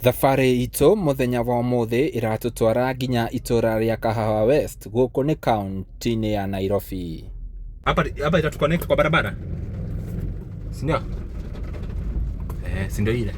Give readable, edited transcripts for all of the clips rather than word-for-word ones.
Thabarĩ itũ mũthenya wa ũmũthĩ ĩratũtwara nginya itũra rĩa Kahawa West, gũkũ nĩ kaũntĩ-inĩ ya Nairobi. Hapa hapa itatuconnect kwa barabara. Si ndio? Eh, si ndio ile.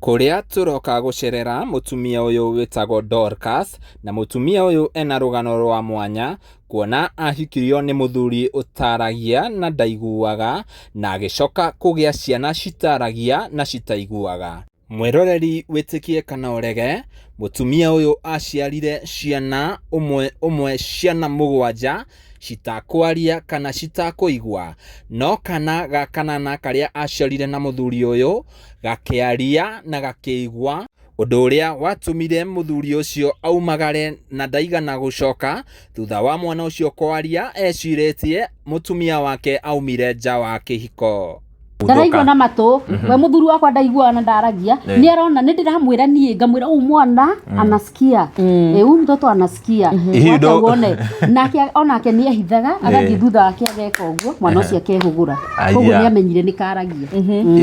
Kũrĩa tũroka gũcerera mũtumia ũyũ wĩtagwo Dorcas, na mũtumia ũyũ ena rũgano rwa mwanya, kuona ahikirio nĩ mũthuri ũtaragia na ndaiguaga, na agĩcoka kũgĩa ciana citaragia na citaiguaga. Mwĩroreri wĩtĩkie kana ũrege, mũtumia ũyũ aciarire ciana ũmwe ũmwe ciana mũgwanja, citakwaria kana citakũigua, no kana ga kanana karĩa aciarire na mũthuri ũyũ, gakĩaria na gakĩigua, ũndũ ũrĩa watũmire mũthuri ũcio aumagare na ndaigana gũcoka, thutha wa mwana ũcio kwaria ecirĩtie mũtumia wake aumire nja wa kĩhiko. Ndaraigua na matũ. We mũthuri wakwa ndaiguaga na ndaragia. Nĩ arona nĩ ndĩramwĩra niĩ ngamwĩra ũyũ mwana anasikia. Eh, huyu mtoto anasikia. Hihi Wacha uone. Nake onake nĩ ehithaga agathiĩ thutha wake ageka ũguo mwana ũcio akehũgũra. Koguo nĩ amenyire nĩ karagia.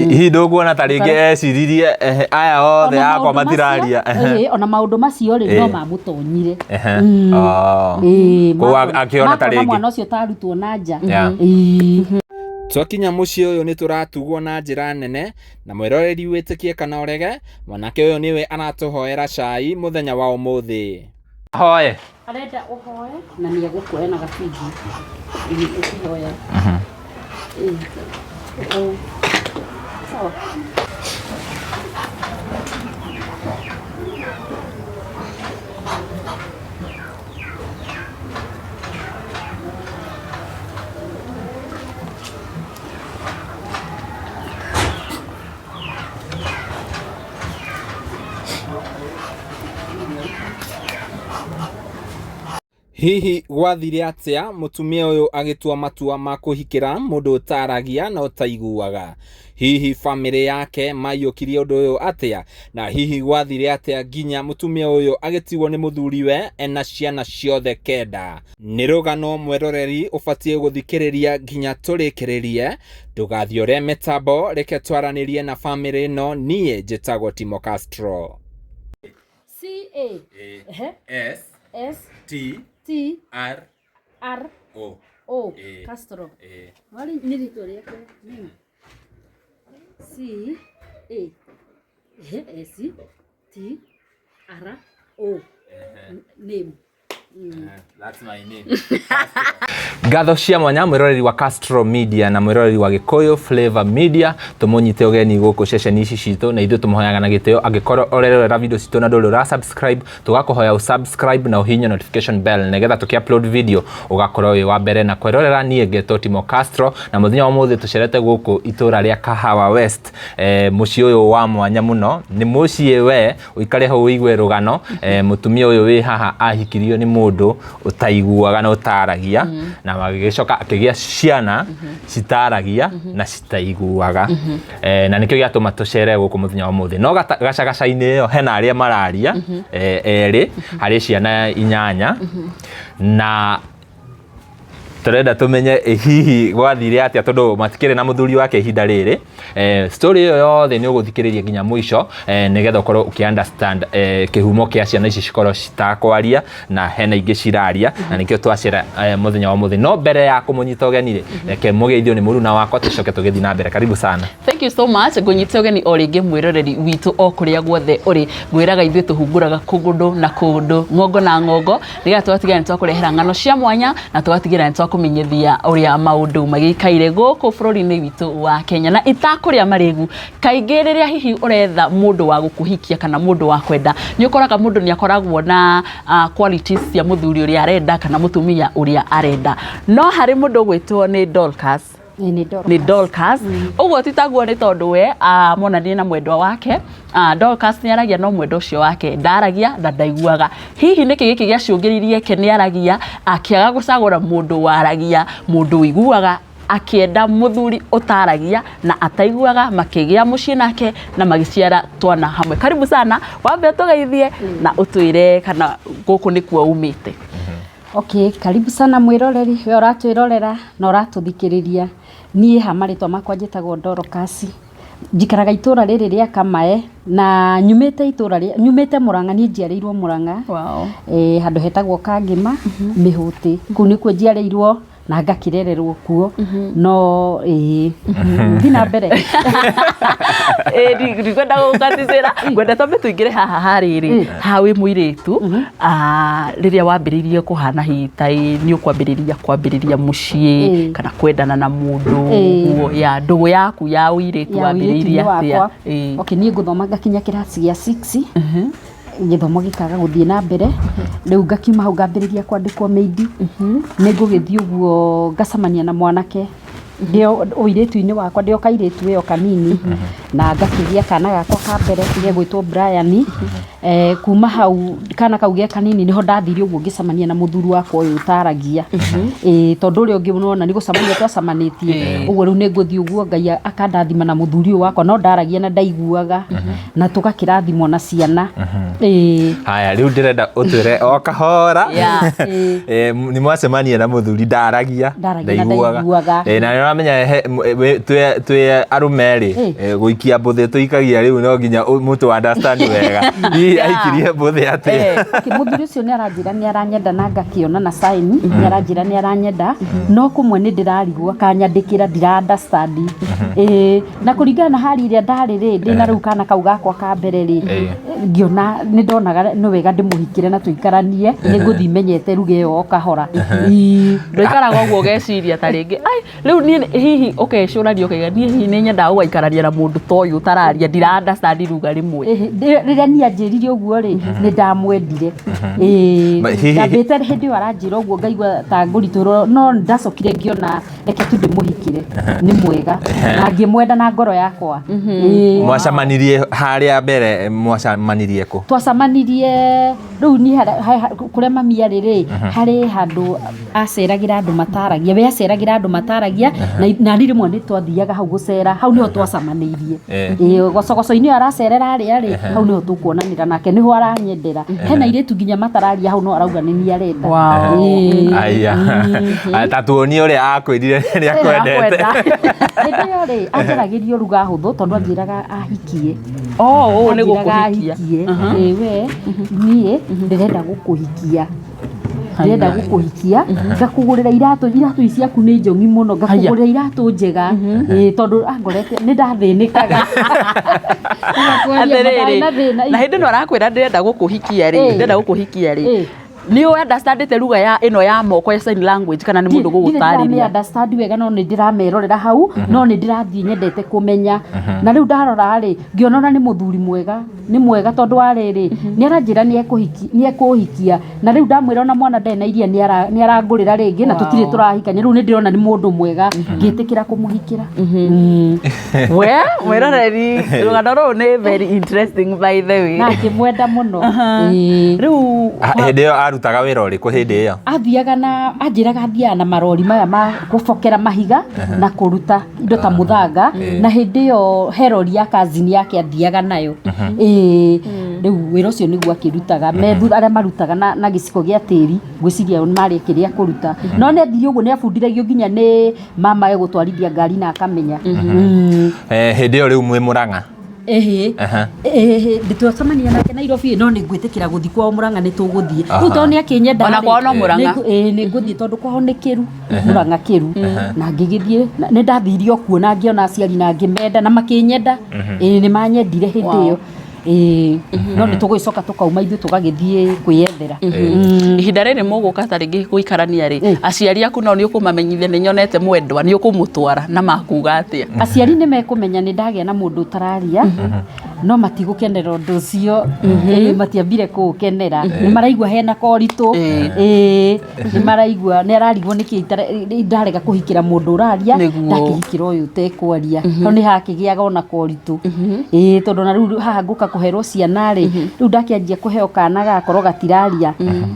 Hihi ndũkuona ta rĩngĩ eciririe aya othe Ona akwa maũndũ macio- matiraria. Ona maũndũ macio rĩ no mamũtonyire. Oh. Ĩĩ, Koguo akĩona ta makona rĩngĩ. mwana ũcio tarutwo na nja. Yeah. Ĩĩ. Twakinya mũciĩ ũyũ nĩ tũratugwo na njĩra nene, na mwĩroreri wĩtĩkie kana ũrege, mwanake ũyũ nĩwe aratũhoera cai mũthenya wa ũmũthĩ. Hoe. Arenda ũhoe na nĩ egũkuoya na gabingi. Ĩĩ, ũkĩhoya. Ĩĩ. Ũũ. Sawa. Hihi gwathire atĩa mũtumia ũyũ agĩtua matua ma kũhikĩra mũndũ ũtaragia na ũtaiguaga? Hihi bamĩrĩ yake maiyũkirie ũndũ ũyũ atĩa? Na hihi gwathire atĩa nginya mũtumia ũyũ agĩtigwo nĩ mũthuriwe ena ciana ciothe kenda? Nĩ rũgano mwĩroreri ũbatiĩ gũthikĩrĩria nginya tũrĩkĩrĩrie. Ndũgathiore mĩtambo, reke twaranĩrie na bamĩrĩ ĩno. Niĩ njĩtagwo Timo Castro. C A Ehe. S S T T R R O. O. Eh. Castro. Eh. Wali nĩ rĩtwa rĩake nĩ C A Ehe, S T R O. Name. That's my name. Ngatho cia mwanya mwĩroreri wa Castro Media na mwĩroreri wa Gĩkũyũ Flavor Media, tũmũnyite ũgeni gũkũ ceceni ici citũ, na ithuĩ tũmũhoyaga na gĩtĩo angĩkorwo ũrerorera video citũ na ndũrĩ ũra subscribe, tũgakũhoya ũ subscribe na ũhihinye notification bell nĩgetha tũkĩ upload video ũgakorwo wĩ wa mbere na kwĩrorera. Niĩ ngetwo Timo Castro, na mũthenya wa ũmũthĩ tũcerete gũkũ itũra rĩa Kahawa West, mũciĩ ũyũ wa mwanya mũno. Nĩ mũciĩ we ũikare hau ũigue rũgano. Mũtumia ũyũ wĩ haha ahikirio nĩ mũndũ ũtaiguaga na ũtaragia, na agĩcoka akĩgĩa ciana citaragia na citaiguaga, na nĩkĩo gĩatũma tũcere gũkũ mũthenya wa ũmũthĩ. No gacagaca-inĩ ĩyo hena arĩa mararia, erĩ harĩ ciana inyanya, na tũrenda tũmenye hihi gwathire atĩa, tondũ matikĩrĩ na mũthuri wake ihinda rĩrĩ. Story ĩyo yothe nĩ ũgũthikĩrĩria nginya mũico, nĩgetha ũkorwo ũkĩ understand kĩhumo kĩa ciana ici cikorwo citakwaria na hena ingĩ ciraria, na nĩkĩo twacera mũthenya wa ũmũthĩ. No mbere ya kũmũnyita ũgeni rĩ, reke mũgeithio nĩ mũruna wakwa, tũcoke tũgĩthiĩ na mbere. Karibu sana. Thank you so much. Ngũnyite ũgeni o rĩngĩ mwĩroreri witũ o kũrĩa guothe ũrĩ. Ngwĩraga ithuĩ tũhunguraga kũgũndũ na kũndũ, ng'ongo na ng'ongo, nĩgetha tũgatigĩrĩra nĩ twakũrehera ng'ano cia mwanya na tũgatigĩrĩra nĩ twakũmenyithia ũrĩa maũndũ magĩikaire gũkũ bũrũri-inĩ witũ wa Kenya. Na itakũrĩa marĩgu, kaingĩ rĩrĩa hihi ũretha mũndũ wa gũkũhikia kana mũndũ wa kwenda, nĩ ũkoraga mũndũ nĩ akoragwo na qualities cia mũthuri ũrĩa arenda kana mũtumia ũrĩa arenda. No harĩ mũndũ ũgwĩtwo nĩ Dorcas. Nĩ Dorcas. Nĩ Dorcas. Ũguo ti taguo, nĩ tondũ we monanire na mwendwa wake. Dorcas nĩ aragia, no mwendwa ũcio wake ndaragia na ndaiguaga. Hihi nĩkĩ gĩkĩ gĩacũngĩrĩirie ke nĩ aragia akĩaga gũcagũra mũndũ waragia, mũndũ ũiguaga, akĩenda mũthuri ũtaragia na ataiguaga, makĩgĩa mũciĩ nake na magĩciara twana hamwe. Karibu sana, wambe ũtũgeithie na ũtwĩre kana gũkũ nĩkuo umĩte. Okay, karibu sana mwĩroreri, we ũratwĩrorera na ũratũthikĩrĩria. Niĩ ha marĩtwa makwa njĩtagwo Dorcas. Njikaraga itũra rĩrĩ rĩa Kamae na nyumĩte itũra rĩa nyumĩte Murang'a, niĩ njiarĩirwo Murang'a. Wow. Handũ hetagwo Kangĩma Mĩhũtĩ, kũu nĩkuo njiarĩirwo na ngakĩrererwo kuo, no ĩĩ, thiĩ na mbere. Ĩĩ, ndikwenda gũkatithĩra, ngwenda twambe tũingĩre haha harĩrĩ haha wĩ mũirĩtu, rĩrĩa wambĩrĩirie kũhana hihi ta ĩ nĩ ũkwambĩrĩria kwambĩrĩria mũciĩ kana kwendana na mũndũ ũguo, ya ndũgũ yaku ya ũirĩtu Ya wambĩrĩirie ũirĩtu-inĩ atĩa? wakwa. Ĩĩ. Okay, niĩ ngũthoma ngakinya kĩraci gĩa 6, gĩthomo gĩkaga gũthiĩ na mbere, rĩu ngakiuma hau ngambĩrĩria kwandĩkwo maid. Nĩ ngũgĩthiĩ ũguo ngacemania na mwanake ndĩo ũirĩtu-inĩ wakwa, ndĩo kairĩtu ĩyo kanini, na ngakĩgĩa kana gakwa ka mbere gegwĩtwo Brian. Kuma hau kana kau ge kanini nĩho ndathire ũguo ngĩcemania na mũthuri wakwa ũyũ ũtaragia. Tondũ ũrĩa ũngĩ nĩwona nĩ gũcemania twacemanĩtie ũguo, rĩu nĩ ngũthiĩ ũguo Ngai akandathima na mũthuri ũyũ wakwa, no ndaragia na ndaiguaga, na tũgakĩrathimwo na ciana. Ĩĩ. Haya, rĩu ndĩrenda ũtwĩre o kahora. Nĩ mwacemania na mũthuri ndaragia, Ndaragia na ndaiguaga. Na nĩ ũramenya twĩ arũme rĩ, gũikia mbũthĩ tũikagia, rĩu no nginya mũtũ understand wega hihi aikirie mbũthĩ atĩa. Okay, mũthuri ũcio nĩ aranjĩra nĩ aranyenda na ngakĩona na sign nĩ aranjĩra nĩ aranyenda, no kũmwe nĩ ndĩrarigwo akanyandĩkĩra ndira understand. Ĩĩ, na kũringana na hali ĩrĩa ndarĩ rĩ, ndĩna rĩu kana kau gakwa ka mbere rĩ, ngĩona nĩ ndonaga nĩ wega ndĩmũhikĩre na tũikaranie, nĩ ngũthiĩ menyete ruga ĩyo o kahora. Ĩĩ. Ndũikaraga ũguo ũgeciria ta rĩngĩ ai rĩu niĩ hihi ũkecũrania ũkaiga niĩ hihi nĩ nyendaga gũgaikarania na mũndũ ta ũyũ ũtararia, ndira understand ruga rĩmwe? Ĩhĩ, rĩrĩa niĩ anjĩrire ũguo rĩ, nĩ ndamwendire. Ĩĩ, ndambĩte hĩndĩ ĩyo aranjĩra ũguo ngaigua ta ngũritũhĩrwo, no ndacokire ngĩona reke tu ndĩmũhikĩre, nĩ mwega, na ngĩmwenda na ngoro yakwa. Ĩĩ. Mwacemanirie harĩa mbere, mwacemanirie kũ? Twacemanirie rĩu niĩ kũrĩa mami arĩ rĩ, harĩ handũ aceragĩra andũ mataragia, we aceragĩra andũ mataragia, na niĩ rĩmwe nĩ twathiaga hau gũcera, hau nĩho twacemanĩirie. Ĩĩ, gocogoco-inĩ ĩyo aracerera arĩa rĩ, hau nĩho tũkuonanĩra nake, nĩho aranyendera. Hena airĩtu nginya matararia hau, no arauga nĩ niĩ arenda. Ĩĩ. Aya. Ta tuonie ũrĩa akwĩrire nĩ akwendete. Hĩndĩ ĩyo rĩ, anjaragĩria ruga hũthũ tondũ anjĩraga ahikie. Oh, ũũ nĩ Anjĩraga gũkũhikia. ahikie. Ĩĩ, we niĩ ndĩrenda gũkũhikia, ndĩrenda gũkũhikia, ngakũgũrĩra iratũ, iratũ ici ciaku nĩ njong'i mũno, ngakũgũrĩra iratũ njega. Ĩĩ, tondũ angorete nĩ ndathĩnĩkaga. Atĩrĩrĩ, na thĩna. Na hĩndĩ ĩno arakwĩra ndĩrenda gũkũhikia rĩ, ndĩrenda gũkũhikia rĩ, nĩ ũ understandĩte ruga ya ĩno ya moko ya sign language kana nĩ mũndũ gũgũtarĩria? Understand wega, no nĩ ndĩramerorera hau, no nĩ ndĩrathiĩ nyendete kũmenya, na rĩu ndarora rĩ, ngĩona ona nĩ mũthuri mwega, nĩ mwega, tondũ wa rĩrĩ nĩ aranjĩra nĩ ekũhikia, na rĩu ndamwĩra ona mwana ndarĩ na iria nĩ arangũrĩra rĩngĩ na tũtirĩ tũrahikania, rĩu nĩ ndĩrona nĩ mũndũ mwega, ngĩtĩkĩra kũmũhikĩra. We mwĩroreri, rũgano rũrũ nĩ very interesting, by the way. Na ngĩmwenda mũno. Ĩĩ. Rĩu Hĩndĩ ĩyo arutaga wĩra ũrĩkũ hĩndĩ ĩyo? Athiaga na anjĩraga athiaga na marori maya ma gũbokera mahiga na kũruta indo ta mũthanga, na hĩndĩ ĩyo he rori ya cousin yake athiaga nayo. Ĩĩ, rĩu wĩra ũcio nĩguo akĩrutaga me thutha, arĩa marutaga na gĩciko gĩa tĩri, ngwĩciria marĩkĩria kũruta, no nĩ athire ũguo nĩ abundithagio nginya nĩ mama gũtwarithia ngari na akamenya. Hĩndĩ ĩyo rĩu mwĩ Mũrang'a? Ĩhĩ. Ĩhĩ, twacemania nake Nairobi, no nĩ ngwĩtĩkĩra gũthiĩ kwao Mũrang'a, nĩ tũgũthiĩ rĩu tondũ nĩ akĩnyenda. Ona Rĩ, kwao no Mũrang'a? Ĩĩ, nĩ ngũthiĩ tondũ kwao nĩ kĩru, Mũrang'a kĩru, na ngĩgĩthiĩ nĩ ndathire o kuo na ngĩona aciari na ngĩmenda na makĩnyenda. Ĩĩ, nĩ manyendire hĩndĩ ĩyo. Ĩĩ, no nĩ tũgũgĩcoka tũkauma ithuĩ tũgagĩthiĩ kwĩyethera. Ihinda rĩrĩ mũgũka ta rĩngĩ gũikarania rĩ, aciari aku nao nĩ ũkũmamenyithia nĩ nyonete mwendwa, nĩ ũkũmũtwara na makuga atĩa? Aciari nĩ mekũmenya nĩ ndagĩa na mũndũ ũtararia, no matigũkenera ũndũ ũcio. Ĩĩ, matiambire kũũkenera, nĩ maraigua hena koritũ. Ĩĩ, nĩ maraigua nĩ ararigwo nĩkĩ ndarega kũhikĩra mũndũ ũraria, ndakĩhikĩra ũyũ ũtekwaria. Hau nĩ hakĩgĩaga ona koritũ. Ĩĩ, tondũ na rĩu haha ngũka kũherwo ciana rĩ, rĩu ndakĩanjia kũheo kana gakorwo gatiraria,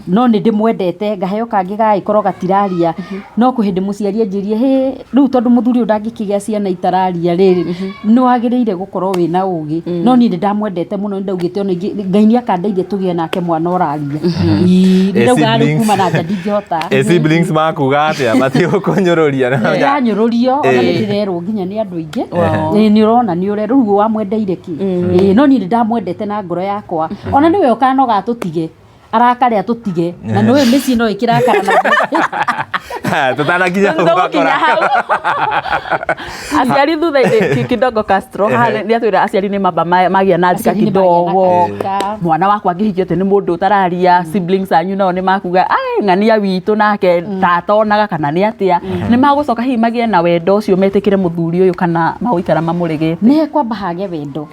no nĩ ndĩmwendete, ngaheo kangĩ gagĩkorwo gatiraria, no kwĩ hĩndĩ mũciari anjĩrie hĩ rĩu tondũ mũthuri ũyũ ndangĩkĩgĩa ciana itararia rĩ, nĩ wagĩrĩire gũkorwo wĩna ũgĩ, no No niĩ nĩ ndamwendete mũno, nĩ ndaugĩte ona Ngai nĩ akandeithia tũgĩe nake mwana ũraria. Ii, nĩ ndaugaga rĩu kuma na nja ndingĩhota. Ĩ siblings makuga atĩa? Matigũkũnyũrũria? Ndĩranyũrũrio ona nĩ ndĩrerwo nginya nĩ andũ aingĩ. Ĩĩ, nĩ ũrona nĩ ũrerwo rĩu wamwendeire kĩ? Ĩĩ, no niĩ nĩ ndamwendete na ngoro yakwa. Ona nĩwe ũkanoga atũtige, arakare atũtige, na nĩ ũĩ mĩciĩ no ĩkĩrakaranagia. Tũtanakinya hau. Tũgũkinya hau aciari thutha-inĩ kidogo. Castro haha nĩ atwĩra aciari nĩ mamba magĩa na njika Aciari nĩ magĩa na kidogo. kajika. Mwana wakwa angĩhikio atĩ nĩ mũndũ ũtararia, siblings anyu nao nĩ makuga ai ng'ania witũ nake tatonaga kana nĩ atĩa. Nĩ magũcoka hihi magĩe na wendo ũcio metĩkĩre mũthuri ũyũ kana magũikara mamũregete? Nĩ kwamba hage wendo,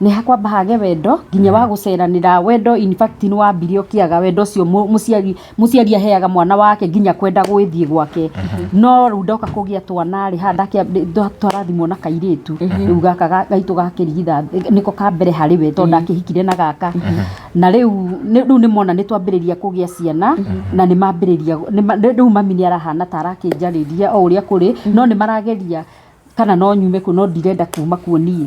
nĩ hakwamba hage wendo nginya wa gũceranĩra. Wendo in fact nĩ wambire ũkĩaga wendo ũcio mũciari aheaga mwana wake nginya kwenda gwĩthiĩ gwake. No rĩu ndoka kũgĩa twana rĩ, haha twarathimwo na kairĩtu rĩu gaka gaitũ gakĩrigitha nĩko ka mbere harĩ we, tondũ ndakĩhikire na gaka. Na rĩu rĩu nĩ mona nĩ twambĩrĩria kũgĩa ciana na nĩ mambĩrĩria rĩu mami nĩ arahana ta arakĩnjarĩria o ũrĩa kũrĩ, no nĩ marageria kana no nyume kuo, no ndirenda kuma kuo niĩ.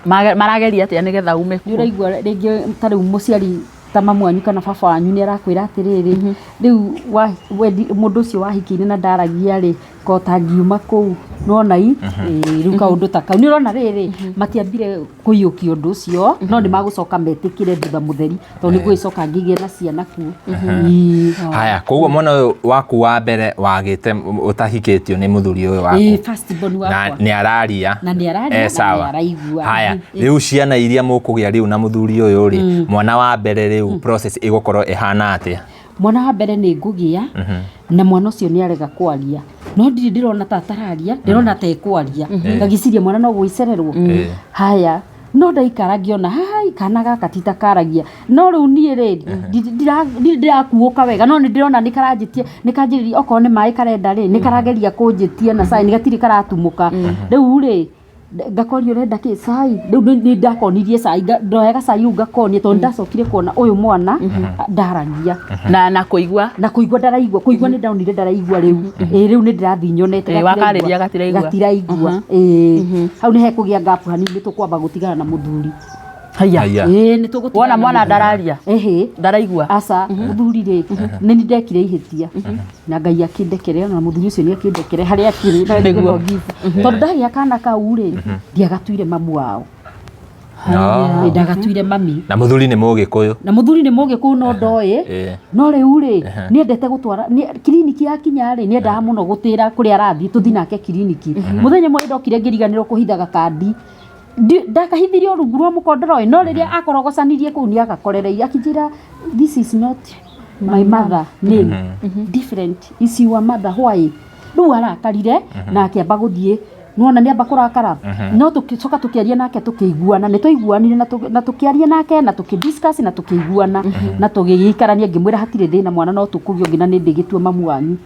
Marageria atĩa nĩgetha ume Nĩ kuo? Ũraigua rĩngĩ ta rĩu mũciari ta mamu wanyu kana baba wanyu nĩ arakwĩra atĩrĩrĩ, rĩu mũndũ ũcio wahikĩire na ndaragia rĩ, ko tangiuma kũu nĩwona i ĩĩ, rĩu kaũndũ ta kau nĩ ũrona rĩrĩ matiambire kũiyũkia ũndũ ũcio, no nĩ magũcoka metĩkĩre thutha mũtheri, tondũ nĩ ngũgĩcoka ngĩgĩe na ciana kuo. Ĩĩ. Haya, koguo mwana ũyũ waku wa mbere wagĩte ũtahikĩtio nĩ mũthuri ũyũ waku Ĩĩ, first born na wakwa. Nĩ araria? Na nĩ araria, Eh, na sawa. nĩ araigua. Haya, rĩu ciana iria mũkũgĩa rĩu na mũthuri ũyũ rĩ, mwana wa mbere rĩu process ĩgũkorwo ĩhana atĩa? Mwana wa mbere nĩ ngũgĩa na mwana ũcio nĩ arega kwaria, no ndirĩ ndĩrona ta atararia, ndĩrona ta ekwaria, ngagĩciria mwana no gwĩcererwo. Haya, no ndaikara ngĩona hai kana gaka ti ta karagia, no rĩu niĩ rĩ ndirĩ ndĩrakuũka wega, no nĩ ndĩrona nĩ karanjĩtia, nĩ kanjĩrĩria okorwo nĩ maĩ karenda rĩ, nĩ karageria kũnjĩtia na cai, gatirĩ karatumũka. Rĩu rĩ ngakoria ũrenda kĩ cai? Rĩu nĩ ndakonirie cai, ndoyaga cai rĩu ngakonia, tondũ ndacokire kuona ũyũ mwana ndaragia. Na kũigua? Na kũigua ndaraigua, kũigua nĩ ndonire ndaraigua rĩu. Ĩĩ, rĩu nĩ ndĩrathiĩ nyonete. Ĩĩ, wakarĩria gatiraigua. Gatiraigua. Ĩĩ, hau nĩ hekũgĩa gap hanini, nĩ tũkwamba gũtigana na mũthuri. Haya. Haya. Ĩĩ, nĩ tũgũtigana Wona na mwana mũthuri. ndararia? Ĩhĩ. Ndaraigua? Aca, mũthuri rĩ, nĩ ni ndekire ihĩtia na Ngai akĩndekere, na mũthuri ũcio nĩ akĩndekere harĩa akĩrĩ na Nĩguo. forgive. Tondũ ndagĩa kana kau rĩ, ndiagatuire mamu wao. No. Ĩ, ndagatuire mami. Na mũthuri nĩ mũgĩkũyũ? Na mũthuri nĩ mũgĩkũyũ, no ndoĩ. No rĩu rĩ, nĩendete gũtwara kiriniki yakinya rĩ, nĩendaga mũno gũtĩra kũrĩa arathiĩ tũthiĩ nake kiriniki. Mũthenya ũmwe nĩndokire ngĩriganĩrwo kũhitha gakandi. Ndakahithirie o rungu rwa mũkondoro ĩ, no rĩrĩa akorogocanirie kũu nĩ agakorereirie akĩnjĩra, "This is not my mother name, different is your mother, why?" Rĩu arakarire na akĩamba gũthiĩ, nĩwona nĩ amba kũrakara, no tũgĩcoka tũkĩaria nake tũkĩiguana, nĩ twaiguanire na tũkĩaria nake na tũkĩ discuss na tũkĩiguana na tũgĩgĩikarania, ngĩmwĩra hatirĩ thĩna, mwana no tũkũgĩa ũngĩ na nĩ ndĩgĩtua mamu wanyu.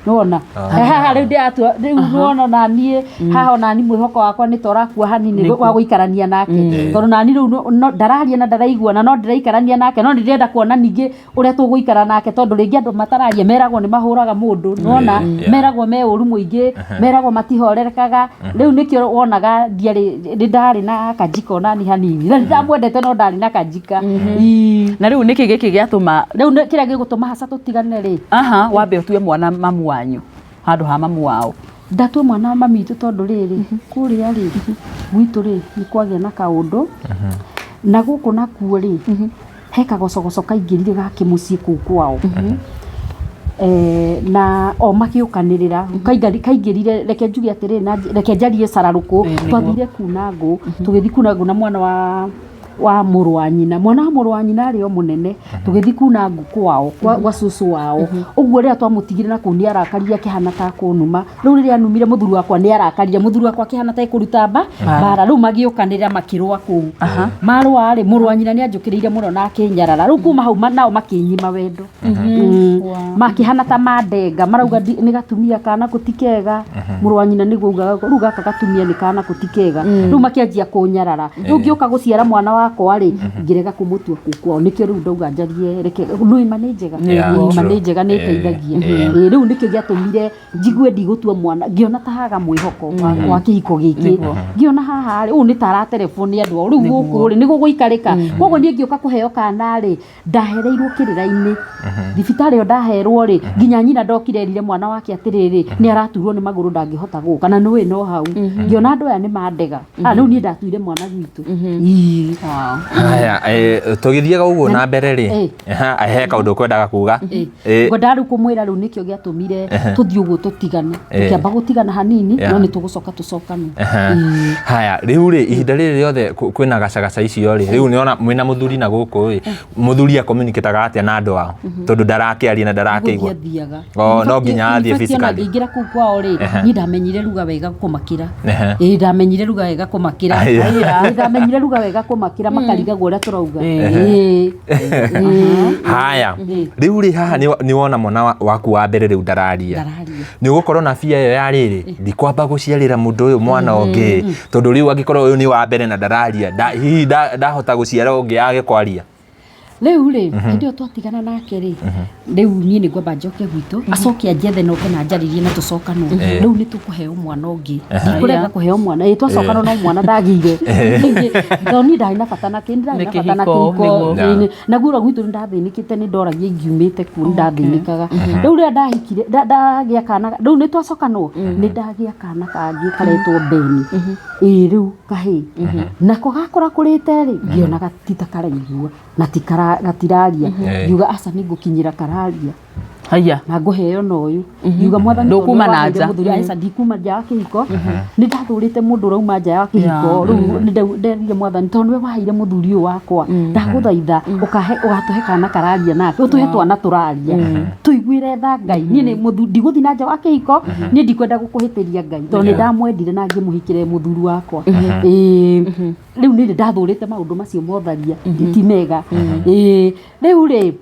Nĩwona haha rĩu ndĩratua rĩu, nĩwona onaniĩ haha onani mwĩhoko wakwa nĩ ta ũrakua hanini wa gũikarania nake, tondũ nani rĩu ndararia na ndaraiguana, no ndĩraikarania nake, no nĩ ndĩrenda kuona ningĩ ũrĩa tũgũikara nake, tondũ rĩngĩ andũ matararia meragwo nĩ mahũraga mũndũ, nĩwona, meragwo me ũru mũingĩ, meragwo matihorerekaga. Rĩu nĩkĩo wonaga ndiarĩ nĩ ndarĩ na kanjika onani hanini, na nĩndamwendete no ndarĩ na kanjika. Ii. Na rĩu nĩkĩ gĩkĩ gĩatũma Rĩu kĩrĩa gĩgũtũma haca tũtigane rĩ, aha wambe ũtue mwana mamu wanyu handũ ha mamu wao? Ndatue mwana wa mami witũ tondũ rĩrĩ, kũrĩa rĩ gwitũ rĩ, nĩ kwagĩa na kaũndũ, na gũkũ nakuo rĩ, he kagocogoco kaingĩrire ga kĩmũciĩ kũu kwao. Na o magĩũkanĩrĩra kaingĩrire, reke njuge atĩrĩrĩ na reke njarie cararũkũ. Twathire kuna ngũ, tũgĩthiĩ kuna ngũ na mwana wa mũrũ wa nyina, mwana wa mũrũ wa nyina arĩ o mũnene, tũgĩthiĩ kuna ngũ kwao gwa cũcũ wao. Ũguo rĩrĩa twamũtigire na kũu nĩ arakarire akĩhana ta kũnuma. Rĩu rĩrĩa anumire, mũthuri wakwa nĩ arakarire, mũthuri wakwa akĩhana ta ekũruta mbara. Rĩu magĩũkanĩrĩra makĩrũa kũu. Marũa rĩ, mũrũ wa nyina nĩ anjũkĩrĩire mũno na akĩnyarara. Rĩu kuma hau nao makĩnyima wendo. Makĩhana ta mandenga, marauga nĩ gatumia kana kũ ti kega. Mũrũ wa nyina nĩguo augaga rĩu gaka gatumia nĩ kana kũ ti kega. Rĩu makĩanjia kũnyarara. Rĩu ngĩũka gũciara mwana wakwa. wakwa rĩ, ngĩrega kũmũtua kũu kwao. Nĩkĩo rĩu ndauga njarie, reke nũima nĩ njega. Yeah, Nũima true. nĩ njega, nĩ ĩteithagia. Ĩĩ, rĩu nĩkĩo gĩatũmire njigue ndigũtua mwana, ngĩona ta haga mwĩhoko wa kĩhiko gĩkĩ, ngĩona haha rĩ, ũũ nĩ ta araterebwo nĩ andũ ao rĩu gũkũ rĩ, nĩguo gũikarĩka. Koguo niĩ ngĩũka kũheo kana rĩ, ndahereirwo kĩrĩra-inĩ thibitarĩ ĩyo ndaherwo rĩ, nginya nyina ndokire erire mwana wake atĩrĩrĩ, nĩ araturwo nĩ magũrũ, ndangĩhota gũka, na nĩũĩ no hau ngĩona andũ aya nĩ mandega. Ah, rĩu niĩ ndatuire mwana gwitũ. Ii. Haya, tũgĩthiaga ũguo na mbere rĩ, he kaũndũ kwendaga kuga. Ngwendaga rĩu kũmwĩra, rĩu nĩkĩo gĩatũmire tũthiĩ ũguo tũtigane, tũkĩamba gũtigana hanini, no nĩ tũgũcoka tũcokane. Haya, rĩu rĩ, ihinda rĩrĩ rĩothe kwĩna gacagaca icio rĩ, rĩu nĩona mwĩna mũthuri na gũkũ ĩ, mũthuri acommunicataga atĩa na andũ ao, tondũ ndarakĩaria na ndarakĩigua? Gũthiĩ athiaga. Oh, no nginya athiĩ In fact, ona physically. ngĩingĩra kũu kwao rĩ, niĩ ndamenyire ruga wega kũmakĩra. Ĩĩ, ndamenyire ruga wega kũmakĩra. Ĩĩ, ndamenyire ruga wega kũmakĩra, makarigagwo ũrĩa tũrauga. Ĩĩ. Ĩĩ. Haya, rĩu rĩ, haha nĩ wona mwana waku wa mbere rĩu ndararia. Ndararia. Nĩ ũgũkorwo na bia ĩyo ya rĩrĩ, ndikwamba gũciarĩra mũndũ ũyũ mwana ũngĩ, tondũ rĩu angĩkorwo ũyũ nĩ wa mbere na ndararia, hihi ndahota gũciara ũngĩ age kwaria. Rĩu rĩ, hĩndĩ ĩyo twatigana nake rĩ, rĩu niĩ nĩ ngwamba njoke gwitũ, acoke anjethe na oke na njarĩrie na tũcokanwo. Rĩu nĩ tũkũheo mwana ũngĩ, ndikũrega kũheo mwana. Ĩ, twacokanwo no mwana ndagĩire, tondũ niĩ ndarĩ na bata na kĩ, ndarĩ na bata na kĩhiko, kĩhiko. nĩguo. Ĩ, naguo ũrĩa gwitũ nĩ ndathĩnĩkĩte, nĩ ndoragia ingiumĩte kuo, nĩ ndathĩnĩkaga. Rĩu rĩrĩa ndahikire, ndagĩa kana, rĩu nĩ twacokanwo, nĩ ndagĩa kana kangĩ karetwo Beni. Ĩ, rĩu kahĩ nako gakũra kũrĩte rĩ, ngĩona ti ta karaigua na ti gatiraria. Ngiuga aca, nĩ ngũkinyĩra kararia. Haya. Na ngũheo na ũyũ, ngiuga Mwathani, tondũ Ndũkuma nĩwe na waheire nja. mũthuri, aca, ndikuma nja wa kĩhiko, nĩ ndathũrĩte mũndũ ũrauma nja ya kĩhiko. Rĩu nĩ nderire Mwathani, tondũ nĩwe waheire mũthuri ũyũ wakwa, ndagũthaitha ũkahe, ũgatũhe kana kararia nake, ũtũhe twana tũraria, tũiguĩre tha Ngai. Niĩ nĩ mũthuri, ndigũthiĩ na nja wa kĩhiko, niĩ ndikwenda gũkũhĩtĩria Ngai, tondũ nĩ ndamwendire na ngĩmũhikĩre mũthuri wakwa. Ĩĩ, rĩu nĩ ndathũrĩte maũndũ macio motharia, ti mega. Ĩĩ, rĩu rĩ,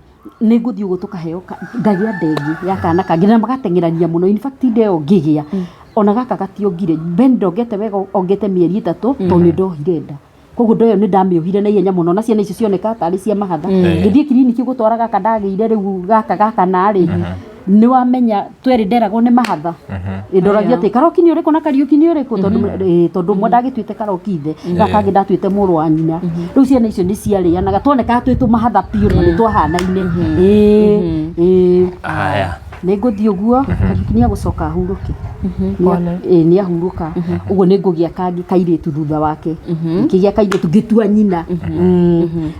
nĩ ngũthiĩ ũguo tũkaheo ngagĩa ndengi ya kana kangĩ na magateng'erania mũno. In fact, ndeo ngĩgĩa ona gaka gationgire, Ben ndongete wega, ongete mĩeri 3, tondũ nĩ ndohire nda. Koguo ndoyo nĩ ndamĩohire na ihenya mũno, na ciana icio cioneka tarĩ cia mahatha. Ngĩthiĩ kiriniki gũtwara gaka ndagĩire, rĩu gaka gaka narĩ nĩ wamenya twerĩ nderagwo nĩ mahatha. Ĩ, ndoragia atĩ Karoki nĩ ũrĩkũ na Kariũki nĩ ũrĩkũ, tondũ ĩ, tondũ ũmwe ndagĩtuĩte Karoki ithe, gaka kangĩ ndatuĩte mũrũ wa nyina. Rĩu ciana icio nĩ ciarĩanaga, twonekaga twĩ tũmahatha biũ, na nĩ twahanaine. Ĩĩ, ĩĩ. Haya. Nĩ ngũthiĩ ũguo, Kariũki nĩ agũcoka ahurũke. Ĩ, nĩ ahurũka ũguo, nĩ ngũgĩa kangĩ kairĩtu thutha wake. Ngĩgĩa kairĩtu, ngĩtua nyina.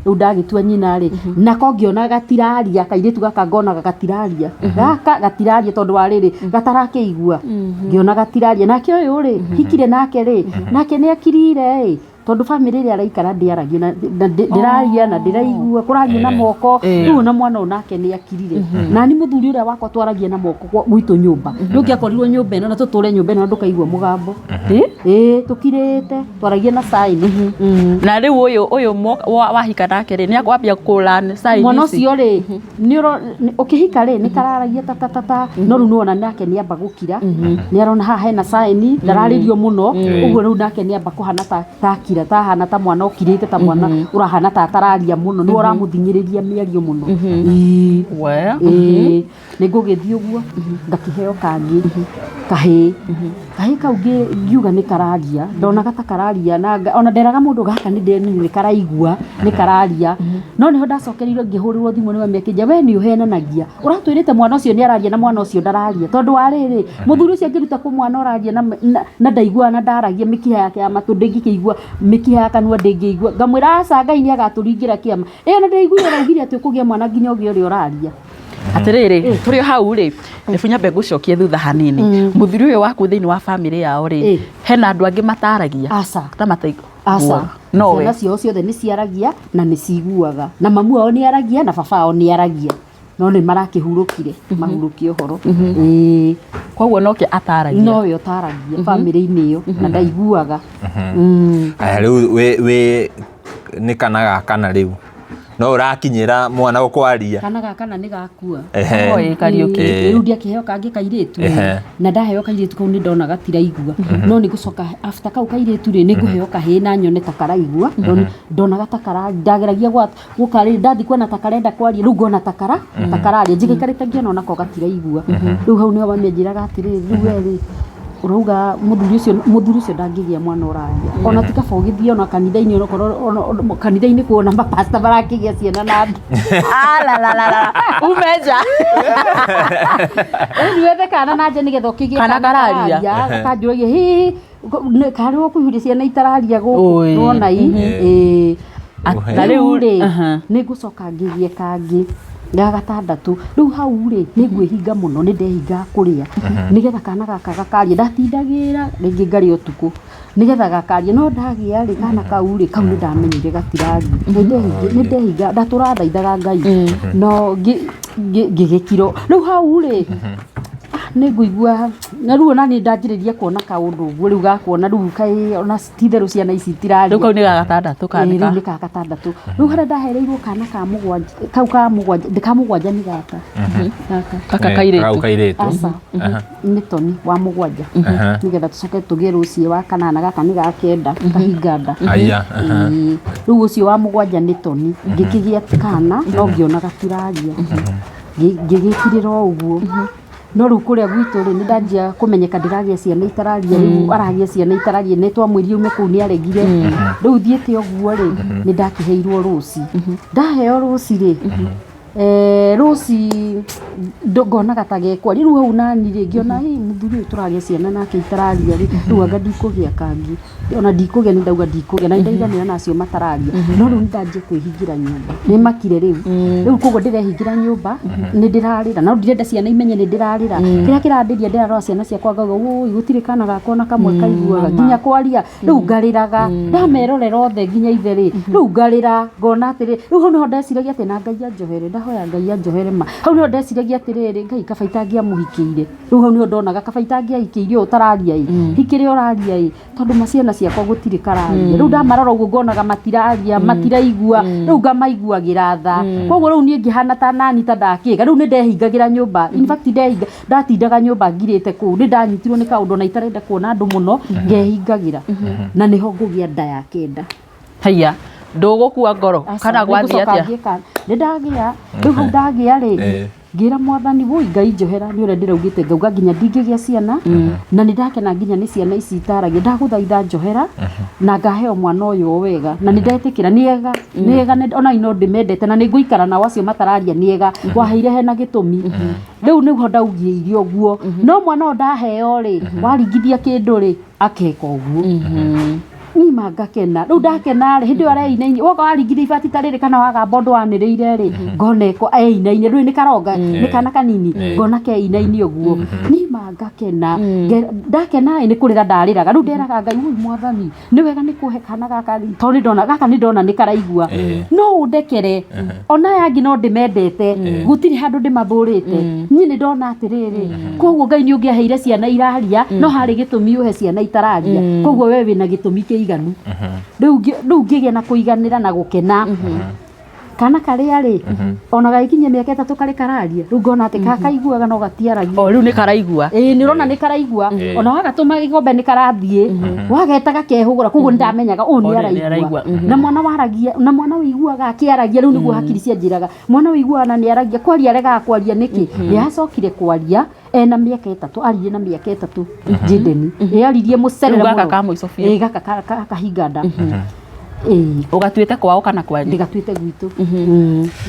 Rĩu ndagĩtua nyina rĩ, nako ngĩona gatiraria, kairĩtu gaka ngonaga gatiraria, gaka gatiraria, tondũ wa rĩrĩ, gatarakĩigua, ngĩona gatiraria. Nake ũyũ rĩ hikire nake rĩ, nake nĩ akirire ĩ, tondũ bamĩrĩ ĩrĩa araikara ndĩaragia na ndĩraria na ndĩraigua, kũrario na moko. Rĩu ona mwana ũyũ nake nĩ akirire. Nani mũthuri ũrĩa wakwa twaragia na moko gwitũ nyũmba, nĩ ũngĩakorirwo nyũmba ĩno na tũtũre nyũmba ĩno na ndũkaigua mũgambo. Ĩ, tũkirĩte, twaragia na sign. Na rĩu ũyũ wahika nake rĩ, nĩ akwambia kũ-learn sign Mwana ici? Ũcio rĩ, nĩ ũkĩhika rĩ, nĩ kararagia ta ta ta ta, no rĩu nĩwona nake nĩ amba gũkira, nĩ arona haha hena sign, ndararĩrio mũno ũguo. Rĩu nake nĩ amba kũhana ta takira, tahana ta mwana ũkirĩte, ta mwana ũrahana ta atararia mũno, nĩwe ũramũthing'ĩrĩria mĩario mũno. Ĩĩ. We. Ĩĩ, nĩ ngũgĩthiĩ ũguo ngakĩheo kangĩ kahĩĩ. Kahĩĩ kau ngiuga nĩ kararia, ndonaga ta kararia na ona nderaga mũndũ gaka nĩ ndĩrĩ nĩ karaigua, nĩ kararia. No nĩho ndacokereirwo, ngĩhũrĩrwo thimũ nĩ mami akĩnjĩra, we nĩ ũhenanagia, ũratwĩrĩte mwana ũcio nĩ araria na mwana ũcio ndararia, tondũ wa rĩrĩ, mũthuri ũcio angĩruta kũ mwana ũraria na ndaiguaga na ndaragia, mĩkiha yake ya matũ ndĩngĩkĩigua, mĩkiha ya kanua ndĩngĩigua. Ngamwĩra aca, Ngai nĩ agatũringĩra kĩama ĩyo, na ndĩraiguire ũraugire atĩ ũkũgĩa mwana nginya ũgĩe ũrĩa ũraria. Atĩrĩrĩ, tũrĩ o hau rĩ, rĩbu nyambe ngũcokie thutha hanini. Mũthuri ũyũ waku, thĩinĩ wa bamĩrĩ yao rĩ, hena andũ angĩ mataragia? Aca. Ta mataigua? Aca. Nowe? Ciana ciao ciothe nĩ ciaragia na nĩ ciguaga, na mamu wao nĩ aragia na baba wao nĩ aragia, no nĩ marakĩhurũkire, mahurũkie ũhoro. Ĩĩ. Koguo noke ataragia? Nowe ũtaragia bamĩrĩ-inĩ ĩyo na ndaiguaga. Aya, rĩu wĩ nĩ kana ga kana rĩu No ũrakinyĩra mwana gũkwaria. Kana gaka na nĩ gakua. Ehe. Oi, Kariũki. Rĩu ndiakĩheo kangĩ kairĩtu. Na ndaheo kairĩtu kau nĩ ndona gatiraigua, no nĩ ngũcoka after kau kairĩtu rĩ, nĩ ngũheo kahĩĩ na nyone ta karaigua. Ndonaga ta kara, ndageragia gũka rĩ, ndathi kuona ta karenda kwaria, rĩu ngona ta kara ta kararia, njigĩikarĩte ngĩona onako gatiraigua. Rĩu hau nĩho mami anjĩraga atĩrĩrĩ, rĩu we rĩ, ũrauga mũthuri ũcio ndangĩgĩa mwana ũraria, ona ti kaba ũgĩthiĩ ona kanitha-inĩ, onokorwo kanitha-inĩ kuona mapasta marakĩgĩa ciana na andũ. Alalalala. Ume nja. Rĩu wethe kana na nja nĩgetha ũkĩgĩe Kana kararia. Gakanjũragia hihi karĩ ũkũihuria ciana itararia gũkũ. Oi. Nĩwona i ĩĩ. Na rĩu rĩ, nĩ ngũcoka ngĩgĩe kangĩ ga gatandatũ. Rĩu hau rĩ, nĩ ngwĩhinga mũno, nĩ ndehingaga kũrĩa nĩgetha kana gaka gakaria. Ndatindagĩra rĩngĩ ngarĩa ũtukũ nĩgetha gakaria, no ndagĩa rĩ, kana kau rĩ, kau nĩ ndamenyire gatiraria. Nĩ ndehinga, ndatũraga thaithaga Ngai, no ngĩgĩkirwo. Rĩu hau rĩ, nĩ ngũigua na rĩu ona nĩ ndanjĩrĩria kuona kaũndũ ũguo, rĩu gakuona rĩu kaĩ ona ti-itherũ ciana ici itiraria. Rĩu kau nĩ ga gatandatũ kana Ĩĩ, nĩ rĩu ka nĩ ka gatandatũ. Rĩu harĩa ndahereirwo kana ka mũgwanja, kau ka mũgwanja, ka mũgwanja nĩ gaka gaka. Gaka Kau kairĩtu. kairĩtu. Aca, nĩ Toni wa mũgwanja, nĩgetha tũcoke tũgĩe rũciĩ wa kanana. Gaka nĩ ga kenda, kahinga nda. Aya. Ĩĩ. Rĩu ũcio wa mũgwanja nĩ Toni. Ngĩkĩgĩa kana no ngĩona gatiraria. Ngĩgĩkirĩra o ũguo, no rĩu kũrĩa gwitũ rĩ, nĩ ndanjia kũmenyeka ndĩragĩa ciana itararia. Rĩu aragĩa ciana itararia, nĩ twamwĩrire ume kũu, nĩ aregire. Rĩu thiĩte ũguo rĩ, nĩ ndakĩheirwo rũci. Ndaheo rũci rĩ, rũci ngonaga ta gekwaria. Rĩu hau nani rĩ, ngĩona hĩ mũthuri ũyũ tũragĩa ciana nake itararia rĩ, rĩu anga ndikũgĩa kangĩ, ona ndikũgĩa. Nĩ ndauga ndikũgĩa na nĩ ndaiganĩra na acio matararia, no rĩu nĩ ndanjia kwĩhingĩra nyũmba. Nĩ makire rĩu. Rĩu koguo ndĩrehingĩra nyũmba, nĩ ndĩrarĩra, no ndirenda ciana imenye nĩ ndĩrarĩra. Kĩrĩa kĩrandĩria, ndĩrarora ciana ciakwa ngauga, wũi, gũtirĩ kana gakwa ona kamwe kaiguaga nginya kwaria. Rĩu ngarĩraga ndamerorera othe nginya ithe rĩ. Rĩu ngarĩra ngona atĩrĩ, rĩu hau nĩho ndeciragia atĩ na Ngai anjohere. Ndahoya Ngai anjohere ma. Hau nĩho ndeciragia atĩrĩrĩ, Ngai, kaba itangĩamũhikĩire. Rĩu hau nĩho ndonaga kaba itangĩahikĩire ũyũ ũtararia ĩ, hikĩre ũraria ĩ, tondũ ma ciana ciakwa gũtirĩ kararia. Rĩu ndamarora ũguo ngonaga matiraria, matiraigua, rĩu ngamaiguagĩra tha. Koguo rĩu niĩ ngĩhana ta nani ta ndakĩga. Rĩu nĩ ndehingagĩra nyũmba. In fact, ndehinga, ndatindaga nyũmba ngirĩte kũu. Nĩ ndanyitirwo nĩ kaũndũ ona itarenda kuona andũ mũno, ngehingagĩra, na nĩho ngũgĩa nda ya kenda. Haiya, ndũgũkua ngoro? Aca, Kana gwathiĩ nĩngũcoka atĩa? ngĩe nĩ ndagĩa. Rĩu hau ndagĩa rĩ, ngĩra Mwathani, wũi Ngai, njohera nĩ ũrĩa ndĩraugĩte, ngauga nginya ndingĩgĩa ciana, na nĩ ndakena nginya nĩ ciana ici itaragia. Ndagũthaitha njohera na ngaheo mwana ũyũ o wega, na nĩ ndetĩkĩra nĩ ega, nĩ ega, ona no ndĩmendete na nĩ ngũikara nao acio matararia. Nĩ ega waheire hena gĩtũmi. Rĩu nĩguo ndaugĩire ũguo, no mwana ũyũ ndaheo rĩ, waringithia kĩndũ rĩ, akeka ũguo nima ngakena. Rĩu ndakena rĩ, hĩndĩ ĩyo areinaini, woka waringithia ibati ta rĩrĩ kana wagamba ũndũ wanĩrĩire rĩ, ngona eko einaine. Rĩu nĩ karonga, nĩ kana kanini, ngona keinaini ũguo, nima ngakena. Ndakena ĩ, nĩ kũrĩra ndarĩraga. Rĩu nderaga Ngai, ũi Mwathani, nĩ wega nĩ kũhe kana gaka, tondũ nĩ ndona gaka, nĩ ndona nĩ karaigua. No ũndekere, ona aya angĩ no ndĩmendete, gũtirĩ handũ ndĩmathũrĩte. Niĩ nĩ ndona atĩrĩrĩ, koguo Ngai nĩ ũngĩaheire ciana iraria, no harĩ gĩtũmi ũhe ciana itararia. Koguo we wĩna gĩtũmi kĩiganu. Rĩu ngĩgĩa na kũiganĩra na gũkena. Kana karĩa rĩ, ona gagĩkinyia mĩaka 3 karĩ kararia. Rĩu ngona atĩ kakaiguaga no gatiaragia. O rĩu nĩ karaigua. Ĩĩ, nĩ ũrona nĩ karaigua. Ona wagatũma gĩkombe nĩ karathiĩ, wageta gakehũgũra. Koguo nĩ ndamenyaga ũyũ nĩ Ũyũ nĩ araigua. araigua. Na mwana waragia na mwana ũiguaga akĩaragia, rĩu nĩguo hakiri cianjĩraga mwana ũiguaga na nĩ aragia. Kwaria aregaga kwaria nĩkĩ? Nĩ acokire kwaria ena mĩaka 3, aririe na mĩaka 3 Jendeni. Ĩ, aririe mũcerere Rĩu gaka mũno. ka mũico biũ. Ĩ, gaka kahinga nda. Ĩĩ. Ũgatuĩte kwao kana kwanyu? Ndĩgatuĩte gwitũ.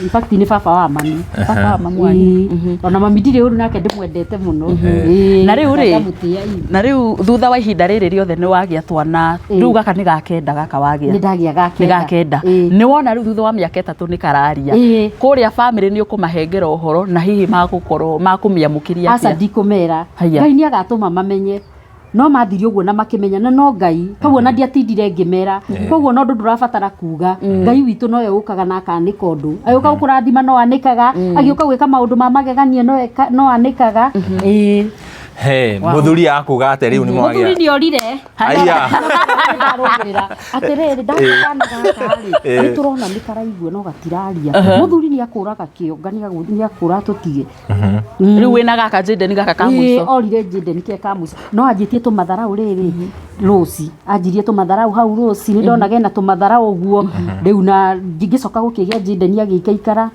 In fact, nĩ baba wa mami. Baba wa mamu wanyu. Ĩĩ. Ona mami ndirĩ ũru nake, ndĩmwendete mũno. Ĩĩ, Na rĩu rĩ, ngamũtĩĩa ĩ. Na rĩu thutha wa ihinda rĩrĩ rĩothe nĩ wagĩa twana, rĩu gaka nĩ ga kenda gaka wagĩa? Nĩ ndagĩa ga Nĩ kenda. ga kenda. Ĩĩ. Nĩ wona rĩu thutha wa mĩaka 3 nĩ kararia? Ĩĩ. Kũrĩa bamĩrĩ nĩ ũkũmahengera ũhoro, na hihi magũkorwo makũmĩamũkĩria Aca, atĩa? ndikũmera. Haiya. Ngai nĩ agatũma mamenye, no mathirie ũguo na makĩmenya, na no Ngai. Koguo na ndiatindire ngĩmera. Koguo no ũndũ ndũrabatara kuga, Ngai witũ nowe ũkaga na akanĩka ũndũ. Agĩũka gũkũrathima no anĩkaga, agĩũka gwĩka maũndũ ma magegania no anĩkaga. Ĩĩ. He, mũthuri akuga atĩ rĩu nĩ Mũthuri mwagĩa. nĩ orire. Aya. Ndarũmĩrĩra atĩrĩrĩ, ndakana gaka rĩ, nĩ tũrona nĩ karaigua no gatiraria. Mũthuri nĩ akũraga kĩonga, nĩ akũra tũtige. Rĩu wĩna gaka Jaden gaka ka Ĩĩ, mũico. Orire Jaden ke ka mũico, no anjĩtie tũmatharau rĩrĩ rũci, anjirie tũmatharau hau rũci, nĩ ndonaga ena tũmatharau ũguo rĩu, na ngĩcoka gũkĩgĩa Jaden agĩikaikara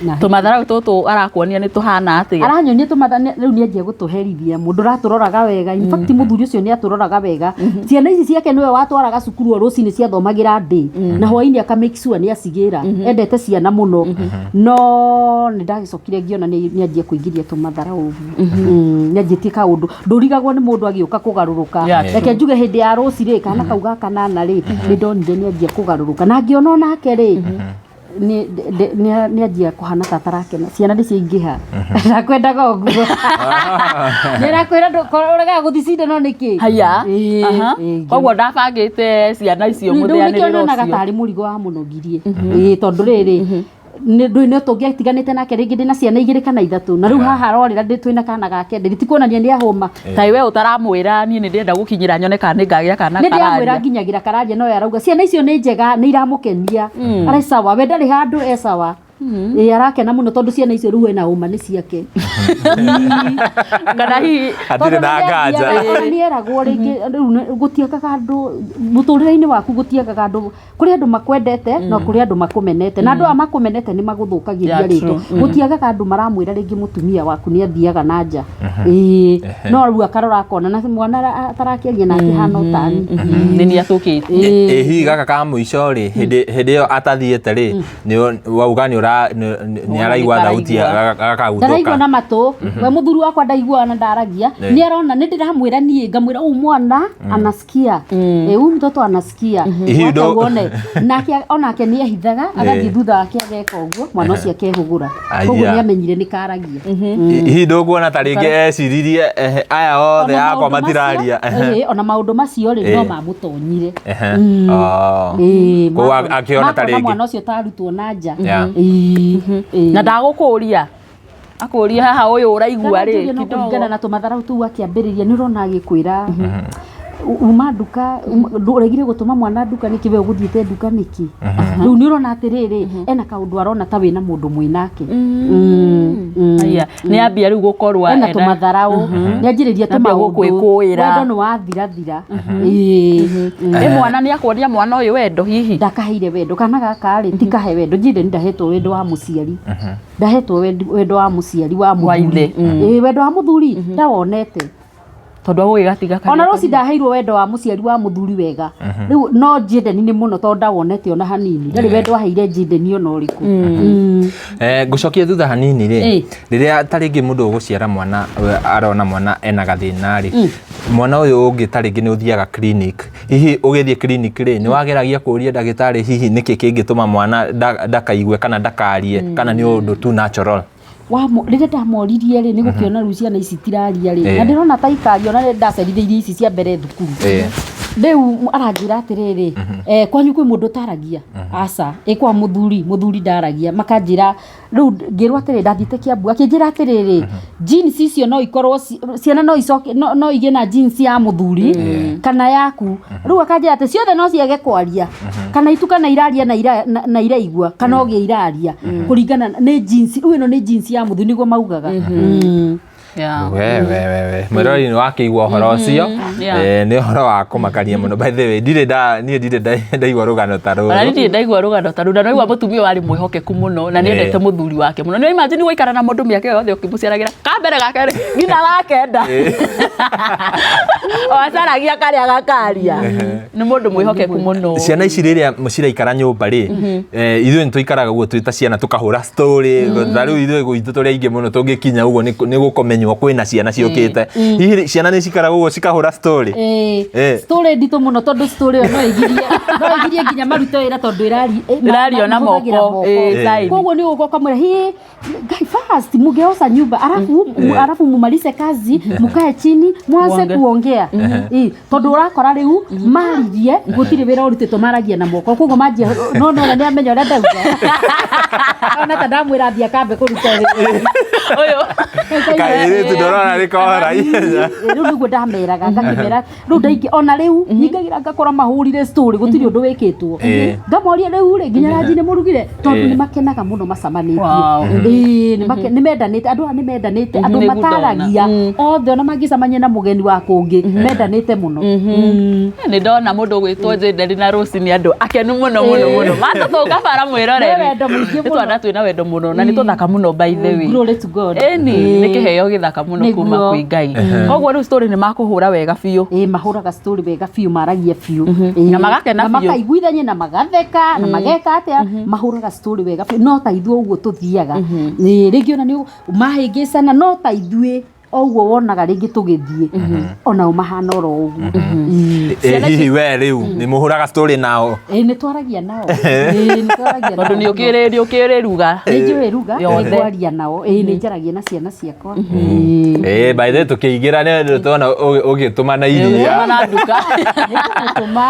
na Tũmatharau tũtũ arakuonia nĩ tũhana atĩa? Aranyonia tũmatha rĩu nĩ anjia gũtũherithia mũndũ ũratũroraga wega. In fact, mũthuri ũcio nĩ atũroraga wega. Ciana ici ciake nĩwe watwaraga cukuru o rũcinĩ, ciathomagĩra ndĩ na hwainĩ aka make sure nĩ acigĩra. Endete ciana mũno, no nĩ ndagĩcokire ngĩona nĩ anjia kũingĩria tũmatharau ũguo. Nĩ anjĩtie kaũndũ ndũrigagwo nĩ mũndũ agĩũka kũgarũrũka. Reke njuge hĩndĩ ya rũci rĩ, kana kau ga kanana rĩ, nĩ ndonire nĩ anjia kũgarũrũka na ngĩona onake rĩ nĩ anjia kũhana ta atarakena. Ciana nĩ ciaingĩha, ndakwendaga ũguo, nĩ arakwĩra ũregaga gũthiĩ cindano nĩkĩ. Haya. Ĩĩ, ĩĩ. Koguo ndabangĩte ciana icio Rĩu nĩkĩo mũthĩanĩrĩra nyonaga ũcio. tarĩ mũrigo wa mũnogirie. Ĩĩ, tondũ rĩrĩ nĩ ndũĩ nĩ tũngĩatiganĩte nake rĩngĩ ndĩna ciana igĩrĩ kana ithatũ, na rĩu haha arorĩra ndĩ twĩna kana gake ndĩ tikuonania nĩ ahũma. Ta we ũtaramwĩra niĩ nĩ ndĩrenda gũkinyĩra nyone kana nĩ ngagĩa kana Nĩ ndĩramwĩra kararia. nginyagira kararia, no ye arauga ciana icio nĩ njega, nĩ iramũkenia, arĩ sawa, we ndarĩ handũ e sawa. Ĩĩ, arakena mũno tondũ ciana icio rĩu ena ũma nĩ ciake. Kana hihi Hatirĩ na nganja. Ona nĩ eragwo rĩngĩ rĩu gũtiagaga andũ mũtũrĩre-inĩ waku, gũtiagaga andũ. Kũrĩ andũ makwendete no kũrĩ andũ makũmenete, na andũ aya makũmenete nĩ magũthũkagĩria rĩtwa. Gũtiagaga andũ maramwĩra rĩngĩ mũtumia waku nĩ athiaga na nja. Ĩĩ, no rĩu akarora akona na mwana atarakĩaria nake hana ũtani. Nĩ nĩ atũkĩte. Ĩ hihi gaka ka mũico rĩ, hĩndĩ ĩyo atathiĩte rĩ, nĩ wauga nĩ ũra nĩ araigua thauti Ndaraigua gakaguthũka? Na matũ we mũthuri wakwa ndaiguaga na ndaragia. Nĩ arona nĩ ndĩramwĩra niĩ ngamwĩra ũũ mwana anasikia. Ĩ, huyu mtoto anasikia. Hihi Wacha uone nake onake nĩ ehithaga agathiĩ thutha wake ageka ũguo, mwana ũcio akehũgũra. Aya. Koguo nĩ amenyire nĩ karagia. Hihi ndũkuona ta rĩngĩ eciririe, "Ehe, aya othe Ona akwa maũndũ macio- matiraria"? Ĩĩ, ona maũndũ macio rĩ, no mamũtonyire. Oh. Ĩĩ, Koguo akĩona ta makona rĩngĩ mwana ũcio tarutwo na nja. Ĩĩ, ĩĩ. Na ndagũkũria akũria haha ũyũ ũraigua rĩ Ndarajũria no kidogo. kũringana na tũmatharau tũu akĩambĩrĩria nĩ ũrona agĩkwĩra uma nduka, ũregire gũtũma mwana nduka nĩkĩ, we ũgũthiĩte nduka nĩkĩ? Rĩu nĩ ũrona atĩrĩrĩ, ena kaũndũ arona ta wĩna mũndũ mwĩnake. Aya, nĩ ambia rĩu gũkorwo Ena tũmatharau, nĩ anjĩrĩria Nĩ ambia tũmaũndũ. gũkwĩkũĩra. Wendo nĩ wathirathira. Ĩĩ. Ĩ mwana nĩ akuonia mwana ũyũ wendo hihi? Ndakaheire wendo kana gaka rĩ, tikahe wendo. Njinde ndahetwo wendo wa mũciari, ndahetwo wendo wa mũciari wa Wa mũthuri. ithe. Ĩĩ, wendo wa mũthuri ndawonete. Tondũ agũgĩgatiga Ona rũci ndaheirwo wendo wa mũciari wa mũthuri wega rĩu, no Jaden nĩ mũno tondũ ndawonete ona hanini, ndarĩ wendo aheire Jaden ona ũrĩkũ. Ngũcokia thutha hanini rĩ, rĩrĩa ta rĩngĩ mũndũ ũgũciara mwana arona mwana ena gathĩna rĩ, mwana ũyũ ũngĩ ta rĩngĩ nĩ ũthiaga clinic, hihi ũgĩthiĩ clinic rĩ, nĩ wageragia kũria ndagĩtarĩ hihi nĩkĩ kĩngĩtũma mwana ndakaigue kana ndakarie, kana nĩ ũndũ tu natural? Rĩrĩa ndamoririe rĩ, nĩ gũkĩona rĩu ciana ici tiraria rĩ, na ndĩrona ta ikaria, ona rĩrĩa ndacerithĩirie ici cia mbere thukuru, rĩu aranjĩra atĩrĩrĩ, kwanyu kwĩ mũndũ ũtaragia? Aca. Ĩ kwa mũthuri? Mũthuri ndaragia. Makanjĩra rĩu ngĩrwo atĩrĩ, ndathiĩte Kiambu, akĩnjĩra atĩrĩrĩ, genes icio no ikorwo ciana no icoke no igĩe na genes ya mũthuri kana yaku. Rĩu akanjĩra atĩ ciothe no ciage kwaria kana itukana iraria na iraigua kana ogĩa iraria kũringana nĩ genes. Rĩu ĩno nĩ genes ya mũthuri, nĩguo maugaga. We we we we, mwĩroreri nĩ wakĩigua ũhoro ũcio. Nĩ ũhoro wa kũmakania mũno. By the way, ndirĩ nda niĩ ndirĩ ndaigua rũgano ta Ona rũrũ. ndirĩ ndaigua rũgano ta rũu, na naigua mũtumia warĩ mwĩhokeku mũno na nĩendete mũthuri wake mũno. Nĩ imagine gũikara na mũndũ mĩaka ĩyo yothe ũkĩmũciaragĩra ka mbere ga kerĩ nginya ga kenda, o acaragia karĩa gakaria. Nĩ mũndũ mwĩhokeku mũno. Ciana ici rĩrĩa ciraikara nyũmba rĩ, ithuĩ nĩ tũikaraga ũguo twĩ ta ciana tũkahũra story. Ta rĩu ithuĩ gwitũ tũrĩ aingĩ mũno, tũngĩkinya ũguo nĩ gũkomenywo kwĩna ciana ciũkĩte. Hihi rĩ, ciana nĩ cikaraga ũguo cikahũra story? Ĩĩ, story nditũ mũno, tondũ story ĩyo no ĩgirie nginya marute wĩra tondũ Ĩrario na mahũthagĩra moko, sign. Koguo nĩ ũgũka ũkamwĩra hi guy fast mugeosha nyumba alafu alafu mumalize kazi, mukae chini mwanze Muongee. kuongea. Ĩ, tondũ ũrakora rĩu maririe gũtirĩ wĩra ũrutĩtwo, maragia na moko, koguo manjia no nĩ amenya ũrĩa ndauga, ona ta ndamwĩra thiĩ akambe kũruta wĩra. Ũyũ. Kairĩtu ndorona nĩ kohora ihenya. Rĩu nĩguo ndameraga, ngakĩmera rĩu ndaingĩ ona rĩu nyingagĩra ngakora mahũrire story, gũtirĩ ũndũ wĩkĩtwo. Ngamoria rĩu rĩ, nginya ranji nĩ mũrugire, tondũ nĩ makenaga mũno macamanĩtie. Ĩĩ, nĩ mendanĩte, andũ aya nĩ mendanĩte, andũ Nĩguo ndona. mataragia othe, ona mangĩcemania na mũgeni wa kũngĩ, mendanĩte mũno. Nĩ ndona mũndũ ũgwĩtwo Jenderi na Rose nĩ andũ akenu mũno mũno mũno, matũthũka bara mwĩroreri. Nĩ wendo mũingĩ Nĩ twana twĩna wendo mũno na nĩ tũthaka mũno, by the way. Glory to God. Ĩni nĩ kĩheo gĩthaka mũno kuma Nĩguo. kwĩ Ngai. Koguo rĩu story nĩ makũhũra wega biũ. Ĩĩ, mahũraga story wega biũ, maragia biũ. Ĩĩ. Na magakena Na biũ. makaiguithania na magatheka na mageka atĩa, mahũraga story wega biũ, no ta ithuĩ ũguo tũthiaga. Ĩĩ, rĩngĩ ona nĩ mahĩngĩcana, no ta ithuĩ o ũguo wonaga rĩngĩ tũgĩthiĩ, onao mahana oro ũguo. Ĩĩ. Ĩ hihi we rĩu nĩ mũhũraga story nao? Ĩĩ, nĩ twaragia nao. Ĩĩ, nĩ twaragia Tondũ nao. nĩ ũkĩrĩ ruga. Nĩ njũĩ ruga. Yothe. Nĩ ngwaria nao. Ĩĩ, nĩ njaragia na ciana ciakwa. Ĩĩ. Ĩ by the way, tũkĩingĩra nĩ tuona ũgĩtũma na iria. Na nduka. Nĩngũmũtũma.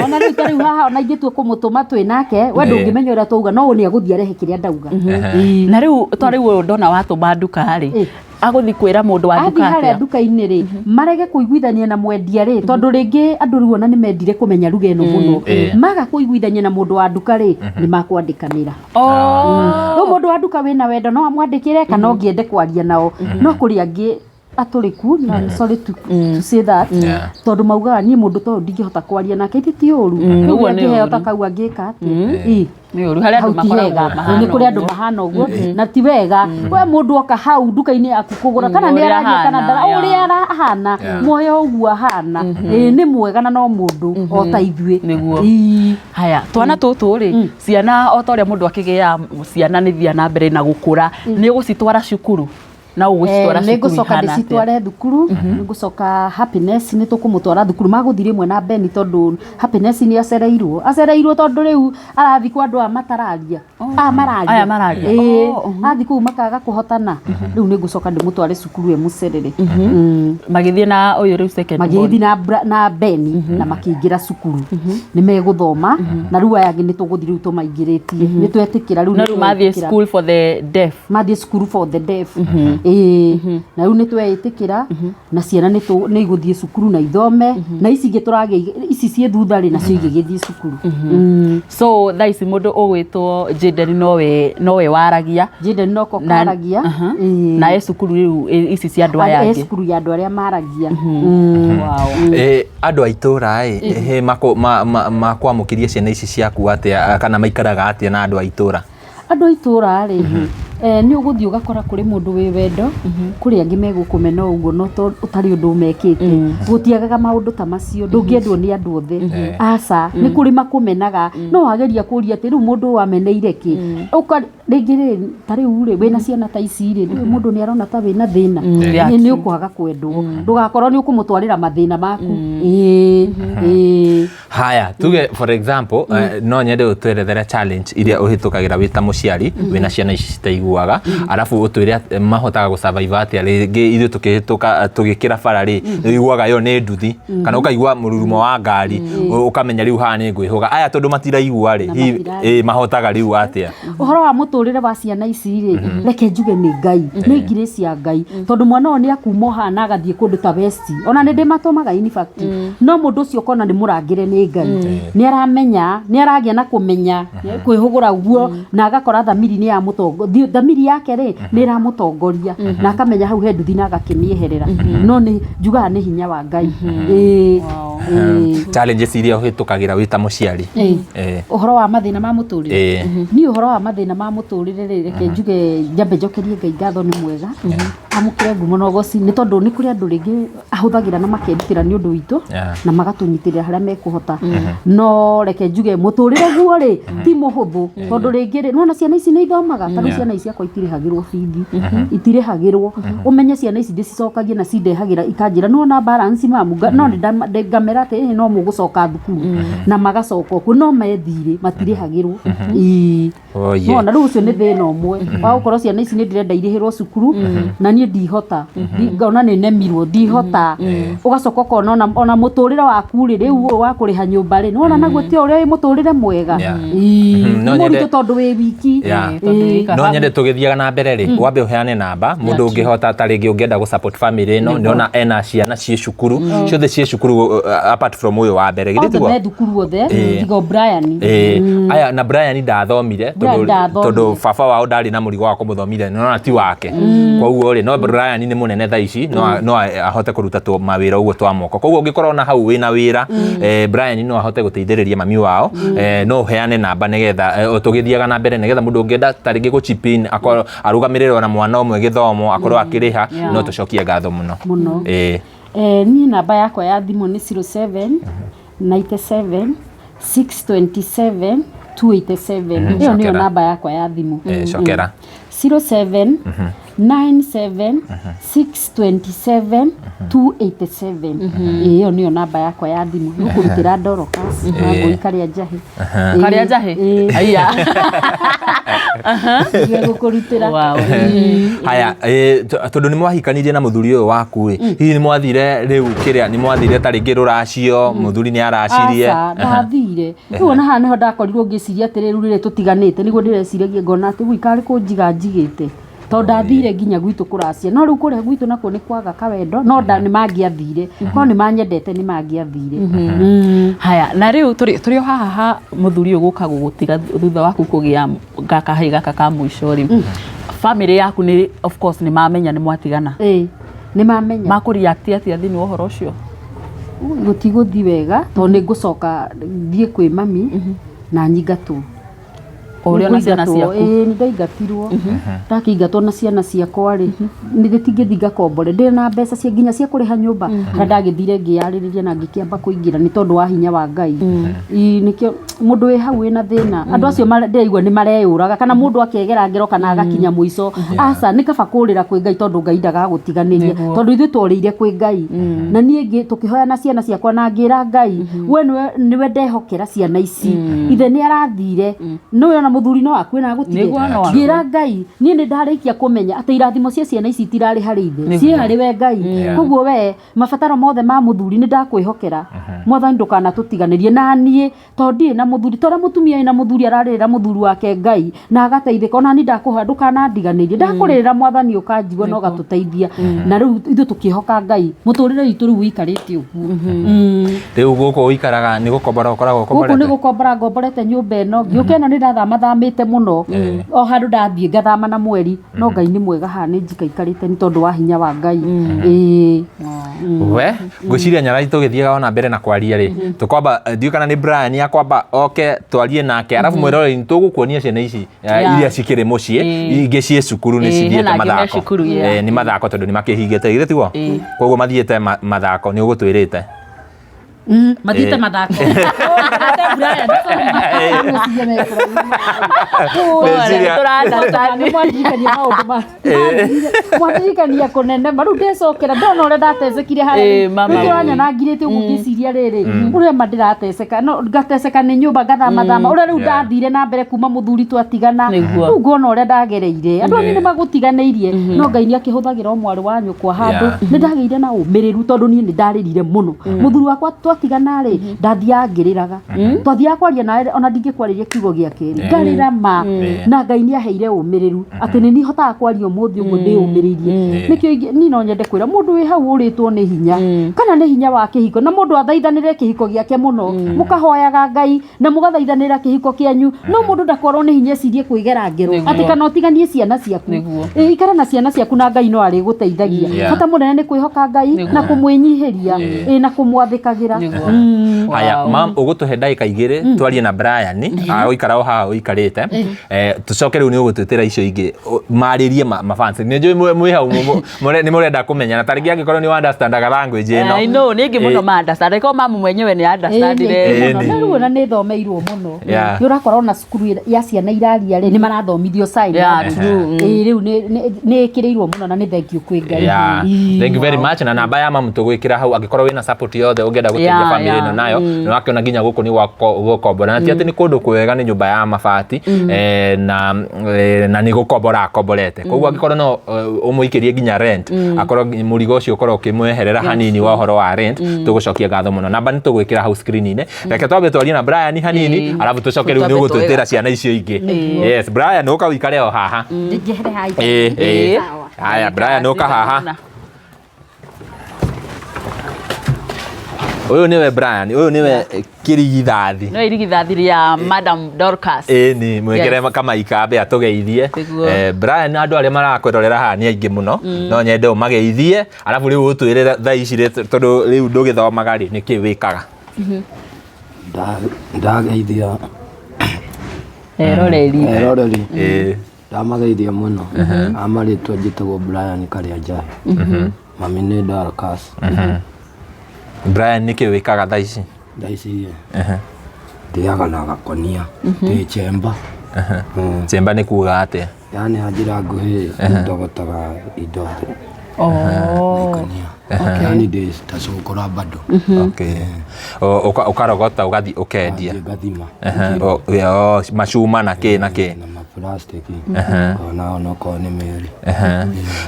Ona rĩu ta rĩu haha, ona ingĩtua kũmũtũma twĩ nake, we ndũngĩmenya ũrĩa twauga, no nĩ agũthiĩ arehe kĩrĩa ndauga. Ĩĩ. Na rĩu to rĩu ũyũ ndona watũma nduka rĩ, agũthiĩ kwĩra mũndũ wa Athiĩ nduka harĩa atĩa? nduka-inĩ rĩ, marege kũiguithania na mwendia rĩ, tondũ rĩngĩ andũ rĩu ona nĩ mendire kũmenya ruga ĩno mũno, maga kũiguithania na mũndũ wa nduka rĩ, nĩ makwandĩkanĩra. Rĩu mũndũ wa nduka wĩna wendo no amwandĩkĩre, kana ũngĩende kwaria nao, no kũrĩ angĩ atũrĩku na sorry to say that, tondũ maugaga niĩ mũndũ ta ũyũ ndingĩhota kwaria nake, ithe ti ũru. Rĩu Ũguo nĩ angĩheo ũru. ta kau angĩka atĩa? Ĩ. Nĩ ũru harĩ andũ Hau ti makoragwo hega. mahana Nĩ kũrĩ andũ ũguo. mahana ũguo na ti wega. We mũndũ oka hau nduka-inĩ yaku kũgũra, kana nĩ Ũrĩa araria kana ahana, ndara, ũrĩa arahana, muoyo ũguo ahana. Ĩĩ, nĩ mwega na no mũndũ o ta ithuĩ. Nĩguo. Ĩĩ. Haya, twana tũtũ rĩ, ciana o ta ũrĩa mũndũ akĩgĩa ciana nĩ thia na mbere na gũkũra, nĩ ũgũcitwara cukuru na ũgũcitwara Nĩ cukuru ngũcoka ihana atĩa? ndĩcitware thukuru. Nĩ ngũcoka, Happiness nĩ tũkũmũtwara thukuru, magũthiĩ rĩmwe na Beni, tondũ Happiness nĩ acereirwo tondũ rĩu arathiĩ kwa andũ aya matararia, aya mararia. Aya mararia. Ĩĩ. Oh, Athiĩ kũu makaga kũhotana. Rĩu nĩ ngũcoka ndĩmũtware cukuru e mũcerere. Magĩthiĩ na ũyũ rĩu second born. Magĩgĩthiĩ na Beni na makĩingĩra cukuru, nĩ megũthoma, na rĩu aya angĩ nĩ tũgũthiĩ rĩu tũmaingĩrĩtie, nĩ twetĩkĩra rĩu. No Nĩ rĩu mathiĩ twetĩkĩra. School for the deaf. Mathiĩ cukuru for the deaf, ĩĩ, na rĩu nĩ tweĩtĩkĩra na ciana nĩ igũthiĩ cukuru na ithome, na ici ingĩ tũragĩa ici ciĩ thutha rĩ, nacio igĩgĩthiĩ cukuru. So thaa ici mũndũ ũgwĩtwo Jaden nowe waragia? Jaden noko karagia. Ĩĩ. Na e cukuru rĩu ici cia andũ aya E angĩ. cukuru ya andũ arĩa maragia. Wow. Ĩ, andũ a itũra ĩ, ĩ, makwamũkĩria ciana ici ciaku atĩa, kana maikaraga atĩa na andũ a itũra? Andũ a itũra rĩ, nĩ ũgũthiĩ ũgakora kũrĩ mũndũ wĩ wendo, kũrĩ angĩ megũkũmena ũguo no to ũtarĩ ũndũ ũmekĩte. Gũtiagaga maũndũ ta macio, ndũngĩendwo nĩ andũ othe, aca. Nĩ kũrĩ makũmenaga, no wageria kũria atĩ rĩu mũndũ ũyũ ameneire kĩ? Rĩngĩ rĩ, ta rĩu rĩ, wĩna ciana ta ici rĩ, ndũĩ mũndũ nĩ arona ta wĩna thĩna. Nĩ ũkwaga kwendwo, ndũgakorwo nĩ ũkũmũtwarĩra mathĩna maku. Ĩĩ, ĩĩ. Haya, tuge for example, no nyende ũtwerethere challenge iria ũhĩtũkagĩra wĩ ta mũciari wĩna ciana ici citaiguaga, arabu ũtwĩre mahotaga gũ survive atĩa. Rĩngĩ ithuĩ tũkĩhĩtũka tũgĩkĩra bara rĩ, nĩ ũiguaga ĩyo nĩ nduthi, kana ũkaigua mũrurumo wa ngari, ũkamenya rĩu haha nĩ ngwĩhũga. Aya tondũ matiraigua rĩ, Na hihi, matiraria. ĩ, mahotaga rĩu atĩa? Ũhoro wa mũtũrĩre wa ciana ici rĩ, reke njuge nĩ Ngai, nĩ grace ya Ngai, tondũ mwana ũyũ nĩ akuma haha na agathiĩ kũndũ ta West. Ona nĩ ndĩmatũmaga, in fact, no mũndũ ũcio ũkona nĩ mũrangĩre nĩ Ngai, nĩ aramenya, nĩ aragĩa na kũmenya kwĩhũgũra guo, na agakora thamiri nĩ yamũtongo thamiri yake rĩ nĩ ĩramũtongoria, na akamenya hau he nduthi na agakĩmĩeherera. No nĩ njugaga nĩ hinya wa Ngai. Ĩĩ, ĩĩ. Challenges iria ũhĩtũkagĩra wĩ ta mũciari. Ũhoro wa mathĩna ma mũtũrĩre? Ĩĩ. Niĩ ũhoro wa mathĩna ma mũtũrĩre rĩ, reke njuge njambe njokerie Ngai ngatho, nĩ mwega, amũkĩre ngumo na ũgoci, nĩ tondũ nĩ kũrĩ andũ rĩngĩ ahũthagĩra na makerutĩra nĩ ũndũ witũ na magatũnyitĩrĩra harĩa mekũhota. No reke njuge mũtũrĩre guo rĩ ti mũhũthũ, tondũ rĩngĩ rĩ, nĩwona ciana ici nĩ ithomaga. Ta rĩu ciana ici ciakwa itirĩhagĩrwo bithi, itirĩhagĩrwo. Ũmenye ciana ici ndĩcicokagia na cindehagĩra ikanjĩra, nĩwona balance mamu. No nĩ ngamera atĩ ĩhĩ, no mũgũcoka thukuru, na magacoka okuo, no methirĩ matirĩhagĩrwo. Ĩĩ. Oh, yeah. Nona rĩu ũcio nĩ thĩna ũmwe wa gũkorwo ciana ici nĩ ndĩrenda irĩhĩrwo cukuru na niĩ ndihota. Ngona nĩ nemirwo, ndihota. Ũgacoka ũkona ona mũtũrĩre waku rĩ, rĩu ũyũ wa kũrĩha nyũmba rĩ, nĩwona naguo ti ũrĩa wĩ mũtũrĩre mwega. Ĩĩ, No nĩ nyende- mũritũ tondũ wĩ wiki. Yeah. Tondũ wĩ No nyende. Tũgĩthiaga na mbere rĩ, wambe ũheane namba mũndũ ũngĩhota ta rĩngĩ ũngĩenda gũ support family ĩno. Nĩona ena ciana ciĩ cukuru, ciothe ciĩ cukuru, apart from ũyũ wa mbere, githĩ Othe tiguo? Me thukuru othe tiga o Brian. Aya na Brian ndathomire Brian tondũ ndathomire. Tondũ baba wao ndarĩ na mũrigo wa kũmũthomithia, nĩona ti wake. Koguo rĩ, no Brian nĩ mũnene thaa ici, no ahote kũruta mawĩra ũguo twa moko. Koguo ũngĩkorwo na hau wĩna wĩra, Brian no ahote gũteithĩrĩria mami wao. No ũheane namba nĩgetha tũgĩthiaga na mbere, nĩgetha mũndũ ũngĩenda ta rĩngĩ gũ chip in, akorwo arũgamĩrĩre ona mwana ũmwe gĩthomo, akorwo akĩrĩha, no tũcokie ngatho mũno. Mũno. Niĩ namba yakwa ya thimũ nĩ 07 97 627 287. Ĩyo nĩyo Cokera. namba yakwa ya thimũ. Cokera. 07 97 627 287. Ĩyo nĩyo namba yakwa ya thimũ. Nĩkũrutĩra Dorcas Wangũi Karĩa Njahĩ. Karĩa Njahĩ. Aya. Nĩguo gũkũrutĩra. Wow. Haya, tondũ nĩ mwahikanirie na mũthuri ũyũ waku ĩ, hihi nĩ mwathire rĩu kĩrĩa, nĩ mwathire ta rĩngĩ rũracio, mũthuri nĩ aracirie? Aca, ndathire. Rĩu ona haha nĩho ndakorirwo ngĩciria atĩrĩ, rĩu rĩrĩ tũtiganĩte, nĩguo ndĩreciragia ngona atĩ ui karĩ kũnjiga njigĩte, tondũ ndathire nginya gwitũ kũracia, no rĩu kũrĩa gwitũ nakuo nĩ kwaga kawendo, no nda nĩ mangĩathire korwo nĩ manyendete, nĩ mangĩathire. Haya, na rĩu tũrĩ o haha ha mũthuri ũyũ gũka gũgũtiga thutha waku kũgĩa gakahĩ gaka ka mũico rĩ, family yaku nĩ, of course, nĩ mamenya nĩ mwatigana? Ĩĩ, nĩ mamenya. Makũreact atĩa thĩinĩ wa ũhoro ũcio? Gũtigũthi wega, tondũ nĩ ngũcoka thiĩ kwĩ mami na nyingatwo. O ũrĩa na ciana Nĩngũingatwo, ciaku? Ĩĩ, nĩ ndaingatirwo. Ndakĩingatwo na ciana ciakwa rĩ, nĩ tingĩthiĩ ngakombore, ndĩ na mbeca cia nginya cia kũrĩha nyũmba, na ndagĩthire ngĩyarĩrĩria na ngĩkĩamba kũingĩra nĩ tondũ wa hinya wa Ngai. Ĩ, nĩkĩo mũndũ wĩ hau wĩna thĩna, andũ acio ndĩraigua nĩ mareyũraga, kana mũndũ akegera ngero kana agakinya mũico. Aca, nĩ kaba kũrĩra kwĩ Ngai, tondũ Ngai ndagagũtiganĩria, tondũ ithuĩ tworĩire kwĩ Ngai. Na niĩ tũkĩhoya na ciana ciakwa na ngĩra Ngai, we nĩwe ndehokera ciana ici, ithe nĩ arathire, nĩwe ona mũthuri no akue na agũtige. Nĩguo, no akue. Ngĩra Ngai, niĩ nĩ ndarĩkia kũmenya atĩ irathimo cia ciana ici itirarĩ harĩ ithe, ciĩ harĩ we Ngai. Koguo we mabataro mothe ma mũthuri nĩ ndakwĩhokera. Mwathani, ndũkanatũtiganĩrie na niĩ tondũ ndirĩ na mũthuri, ta ũrĩa mũtumia wĩna mũthuri ararĩrĩra mũthuri wake Ngai na agateithĩka, ona niĩ ndakũhoya ndũkanandiganĩrie, ndakũrĩrĩra Mwathani ũkanjigua na ũgatũteithia. Na rĩu ithuĩ tũkĩhoka Ngai, mũtũrĩre witũ rĩu ũikarĩte ũguo. Rĩu gũkũ ũikaraga nĩ gũkombora ũkoragwo Gũkũ nĩ ũkomborete? Gũkombora ngomborete nyũmba ĩno. Ngĩũka ĩno nĩ ndathamathamĩte mũno, o handũ ndathiĩ ngathama na mweri, no Ngai nĩ mwega, haha nĩ njikaikarĩte nĩ tondũ wa hinya wa Ngai, ĩĩ. We ngwĩciria nyarai tũgĩthiaga ona mbere na kwaria rĩ, tũkwamba, ndiũĩ kana nĩ Brian akwamba oke twarie nake, arabu mwĩroreri tũgũkuonia ciana ici iria cikĩrĩ mũciĩ. Ingĩ ciĩ cukuru, nĩ cithiĩte Hena angĩ me mathako. cukuru, yeah. Nĩ mathako tondũ nĩ makĩhingĩte, githĩ tiguo? Koguo mathiĩte mathako, nĩ ũgũtwĩrĩte. Mathiĩte mathako. Oh, Brian, sorry. Ngwĩciria- Mwandirikania maũndũ ma mwandirikania kũnene ma rĩu ndecokera ndona ũrĩa ndatecekire harĩa. Mama. Rĩu tũranyona ngirĩte ũguo ngĩciria rĩrĩ ũrĩa ma ndĩrateceka, no ngateceka nĩ nyũmba, ngathamathama ũrĩa rĩu ndathire na mbere kuma mũthuri twatigana. Rĩu ngona ũrĩa ndagereire, andũ anyu nĩ magũtiganĩirie, no Ngai nĩ akĩhũthagĩra o mwarĩ wa nyũkwa handũ. Nĩ ndagĩire na ũmĩrĩru tondũ niĩ nĩ ndarĩrire mũno. Mũthuri wakwa twatigana rĩ, ndathiaga ngĩrĩraga, twathiaga kwaria nawe ona ndingĩkwarĩria kiugo gĩa kerĩ, ngarĩra ma. Na Ngai nĩ aheire ũmĩrĩru atĩ nĩ niĩ hotaga kwaria ũmũthĩ ũguo ndĩyũmĩrĩirie. Nĩkĩo niĩ no nyende kwĩra mũndũ wĩ hau ũrĩtwo nĩ hinya kana nĩ hinya wa kĩhiko, na mũndũ athaithanĩre kĩhiko gĩake mũno, mũkahoyaga Ngai na mũgathaithanĩra kĩhiko kĩanyu, no mũndũ ndakorwo nĩ hinya ecirie kwĩgera ngero atĩ kana ũtiganie ciana ciaku. Ĩ, ikara na ciana ciaku na Ngai no arĩgũteithagia. Bata mũnene nĩ kwĩhoka Ngai na kũmwĩnyihĩria, ĩ, na kũmwathĩkagĩra. Haya, mam, ũgũtũhe ndagĩka 2 twarie na Brian, ũikara o haha ũikarĩte. Tũcoke rĩu nĩ ũgũtwĩtĩra icio ingĩ, marĩrie mafans. Nĩ njũĩ mwĩ hau nĩ mũrenda kũmenya, na tarĩngĩ angĩkorwo nĩ understandaga language ĩno. I know, nĩ ingĩ mũno ma understand. Angĩkorwo mamu mwenyewe nĩ understandire. Ĩni. Na rĩu ona nĩ thomeirwo mũno. Nĩ ũrakora ona cukuru ya ciana iraria rĩ, nĩ marathomithio sign language. True. Ĩ, rĩu nĩ ĩkĩrĩirwo mũno na nĩ thank you kwĩ Ngai. Yeah. Thank you very much. Na namba ya mamu tũgwĩkĩra hau angĩkorwo wĩna support yothe ũngĩenda gũteithia. Family ĩno nayo nĩ wakĩona nginya gũkũ nĩ gũkombora, na ti atĩ nĩ kũndũ kwega, nĩ nyũmba ya mabati na nĩ gũkombora akomborete. Koguo angĩkorwo no ũmũikĩrie nginya rent, akorwo mũrigo ũcio ũkorwo ũkĩmweherera hanini wa ũhoro wa rent, tũgũcokia ngatho mũno. Namba nĩ tũgwĩkĩra hau screen-inĩ. Reke twambe twarie na Brian hanini, arabu tũcoke rĩu nĩ Twambe ũgũtwĩtĩra ciana icio ingĩ. Yes, Brian, ũka ũikare o haha. Njehere haha. Ĩĩ. Sawa. Haya, Brian, ũka haha. Ũyũ nĩwe Brian, ũyũ nĩwe kĩrigithathi. No irigithathi rĩa Madam Dorcas. Ĩĩ, nĩ mwĩkĩre kamaika ambe atũgeithie. Nĩguo. Brian, andũ arĩa marakwĩrorera haha nĩ aingĩ mũno, no nyende ũmageithie, arabu rĩu ũtwĩre thaa ici rĩ, tondũ rĩu ndũgĩthomaga rĩ, nĩkĩ wĩkaga? Ndageithia Eroreri. Eroreri. Ndamageithia mũno. A marĩtwa njĩtagwo Brian Karĩa Njahi. Mami nĩ Dorcas. Brian, nĩkĩ wĩkaga thaa ici? Thaa ici ndĩaga na gakonia ndĩ chemba. Chemba nĩ kuga atĩa? Yani na njĩra nguhĩ, ndogotaga indo na ikonia, yani ndĩ ta cũkũra bado. Okay. Ũkarogota ũgathiĩ ũkendia? Ngathiĩ ngathima. O, macuma na kĩ na kĩ. Na maplastiki ona onokorwo nĩ mĩrĩ.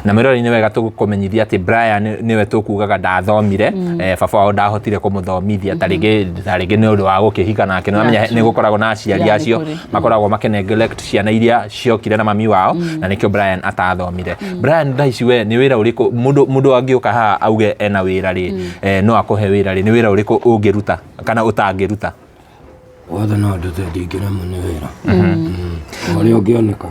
Na mwĩrori, nĩ wega tũkũmenyithia atĩ Brian nĩwe tũkugaga ndathomire. Baba wao ndahotire kũmũthomithia, ta rĩngĩ nĩ ũndũ wa gũkĩhika nake. Nĩ wamenya nĩ gũkoragwo na aciari acio nĩ kũrĩ. Makoragwo makĩ neglect ciana iria ciokire na mami wao, na nĩkĩo Brian atathomire. Brian, thaa ici we nĩ wĩra ũrĩkũ, mũndũ angĩũka haha auge ena wĩra rĩ, no akũhe wĩra rĩ, nĩ wĩra ũrĩkũ ũngĩruta kana ũtangĩruta? Wothe no ndute, ndingĩremwo nĩ wĩra ũrĩa ũngĩoneka.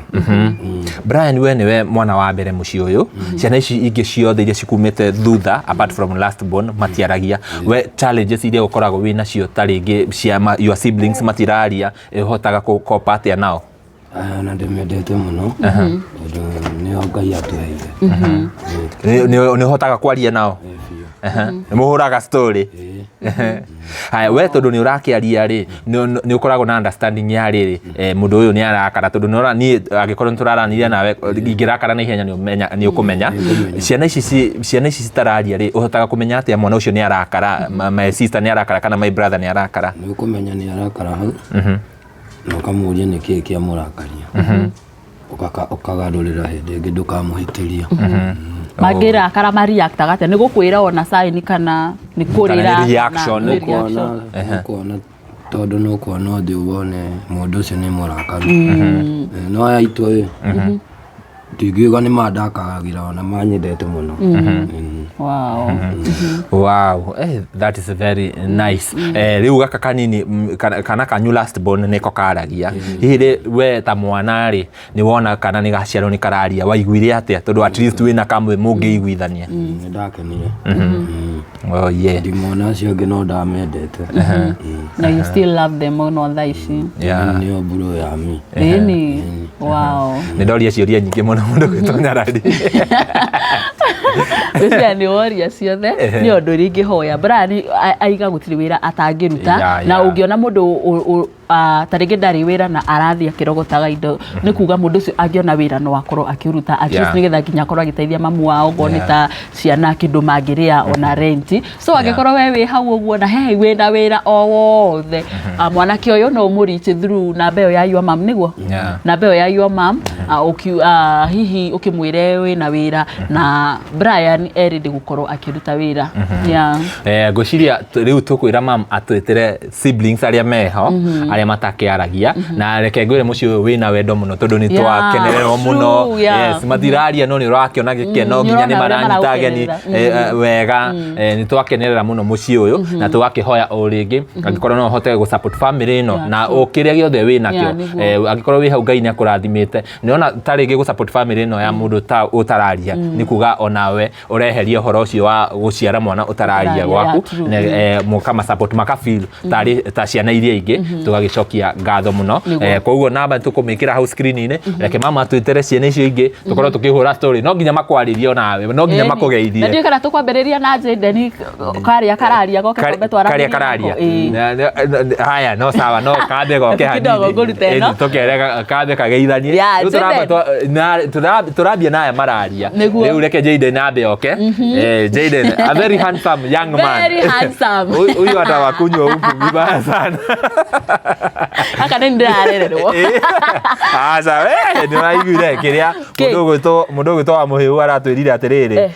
Brian, we nĩwe mwana wa mbere mũciĩ ũyũ. Ciana ici ingĩ ciothe iria cikumĩte thutha, apart from last born, matiaragia. We challenges iria ũkoragwo wĩ nacio, ta rĩngĩ cia your siblings matiraria, ũhotaga kũkopa atĩa nao? Aya na ndĩmendete mũno tondũ nĩo Ngai atũheire. Nĩ ũhotaga kwaria nao? Nĩ mũhũraga story? Haya, we tondũ nĩ ũrakĩaria rĩ, nĩ ũkoragwo na understanding ya rĩrĩ, mũndũ ũyũ nĩ arakara, tondũ nĩ niĩ angĩkorwo nĩ tũraranĩria nawe ingĩrakara na ihenya, nĩ ũkũmenya. Ciana ici citararia rĩ, ũhotaga kũmenya atĩa mwana ũcio nĩ arakara, my sister nĩ arakara kana my brother nĩ arakara? Nĩ ũkũmenya nĩ arakara hau na ũkamũria nĩ kĩĩ kĩamũrakaria. Ũkagarũrĩra hĩndĩ ĩngĩ ndũkamũhĩtĩria. Mangĩrakara mareactaga atĩa? Nĩ gũkwĩra ona sign kana nĩ kũrĩra? Kana nĩ reaction? Nĩ Ũkuona reaction. ũkuona tondũ nĩ ũkuona ũthiũ wone mũndũ ũcio nĩ mũrakaru. No aya aitũ ĩ, ndingiuga nĩ mandakagagĩra, ona manyendete mũno. Wow. Wow, that is very nice. Rĩu gaka kanini, kana kanyu last born nĩko karagia. Hihi rĩ, we ta mwana rĩ, nĩ wona kana nĩ gaciarwo nĩ kararia, waiguire atĩa? Tondũ at least wĩna kamwe mũngĩiguithania. Nĩ ndakenire. Oh yeah. Ndimona acio angĩ no ndamendete. Na you still love them mũno thaa ici? Yeah. Nĩo mburu ya mi. Ĩni, wow. Nĩ ndoria ciũria nyingĩ mũno mũndũ gwĩtwo nyarari. Ngwĩciria nĩ woria ciothe. Nĩ ũndũ ũrĩa ingĩhoya Brian, aiga gũtirĩ wĩra atangĩruta. Na ũngĩona mũndũ ta rĩngĩ ndarĩ wĩra na arathiĩ akĩrogotaga indo, nĩ kuga mũndũ ũcio angĩona wĩra no akorwo akĩũruta at least nĩgetha nginya akorwo agĩteithia mamu wao, okorwo nĩ ta ciana kĩndũ mangĩrĩa, ona rent. So angĩkorwo we wĩ hau ũguo na he wĩna wĩra o wothe, mwanake ũyũ no ũmũreach through namba ĩyo ya your mum, nĩguo namba ĩyo ya your mum, hihi ũkĩmwĩre wĩna wĩra na Brian erĩndĩ gũkorwo akĩruta wĩra. Yeah. Ngwĩciria rĩu tũkwĩra mam atwĩtĩre siblings arĩa meho, arĩa matakĩaragia. Na reke ngwĩre, mũciĩ ũyũ wĩna wendo mũno tondũ nĩ twakenererwo mũno. Yes, matiraria no nĩ ũrakĩona gĩkeno, nginya nĩ Nĩũrona ũrĩa maranyita ageni maraũkenerera. Wega. Nĩ twakenerera mũno mũciĩ ũyũ, na tũgakĩhoya o rĩngĩ angĩkorwo no ũhote gũ support family ĩno na o kĩrĩa gĩothe wĩ nakĩo. Angĩkorwo wĩ hau Ngai nĩ akũrathimĩte, nĩona ta rĩngĩ gũ support family ĩno ya mũndũ ta ũtararia nĩ kuga onawe ũreheria ũhoro ũcio wa gũciara mwana ũtararia gwaku. Mũkama support maka feel tarĩ ta ciana iria ingĩ, tũgagĩcokia ngatho mũno. Koguo namba tũkũmĩkĩra hau screen-inĩ. Reke mama twĩtere ciana icio ingĩ, tũkorwo tũkĩhũra story. No nginya makwarĩrie onawe, no nginya Na makũgeithie. Ndiũĩ kana tũkwambĩrĩria na Jaden karĩa kararia goke twambe Karĩa twaranĩrie kararia. nako. Ĩĩ. Haya, no sawa, no kambe goke Kidogo hanini. ngũrute ĩno. Ĩni, tũkere kambe kageithanie. Yeah, Rĩu Jaden. tũrambia na aya mararia. Nĩguo. Rĩu reke Jaden. Jaden ambe oke. Jaden, a very handsome young man. Very handsome. Huyu atawakunywa huku vibaya sana. Gaka nĩ ndĩrarererwo. Aca we nĩ ũraiguire kĩrĩa Kĩ? mũndũ ũgwĩtwo wa mũhĩu aratwĩrire atĩrĩrĩ,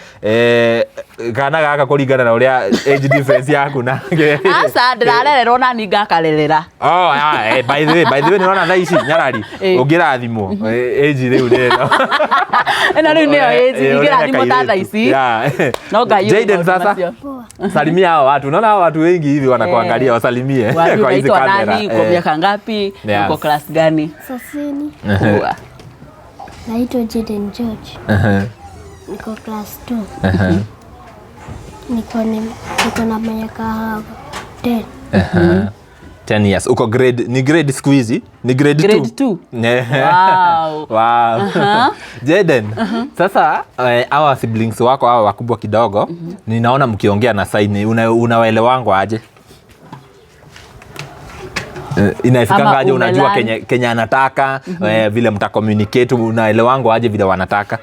kana gaka kũringana na ũrĩa age difference yaku na Aca ndĩrarererwo nani ngakarerera. Oh, ah, by the way nĩrona thaa ici nyarari ũngĩrathimwo age rĩu nĩ ĩno. Ĩno rĩu nĩyo age Ũrĩa ingĩrathimwo ta thaa kairĩtu. ici. No Ngai ũĩ Jaden maũndũ sasa macio. salimia hao watu, unaona hao watu wengi hivi wanakuangalia, wasalimie Waambie kwa hizi unaitwa kamera. nani, uko miaka ngapi, uko class gani? Sasini, Poa. naitwa Jaden George, niko class 2. Niko na miaka 10. 10 years. Uko grade, ni grade siku hizi? Ni grade 2. Grade 2. Wow. Wow. Jaden, sasa hawa siblings wako hawa wakubwa kidogo, ninaona mkiongea na sign, unawaelewangwa aje? Inafikanga Ama aje unajua umelearn. Kenya anataka, vile mtacommunicate, unaelewangwa aje vile wanataka?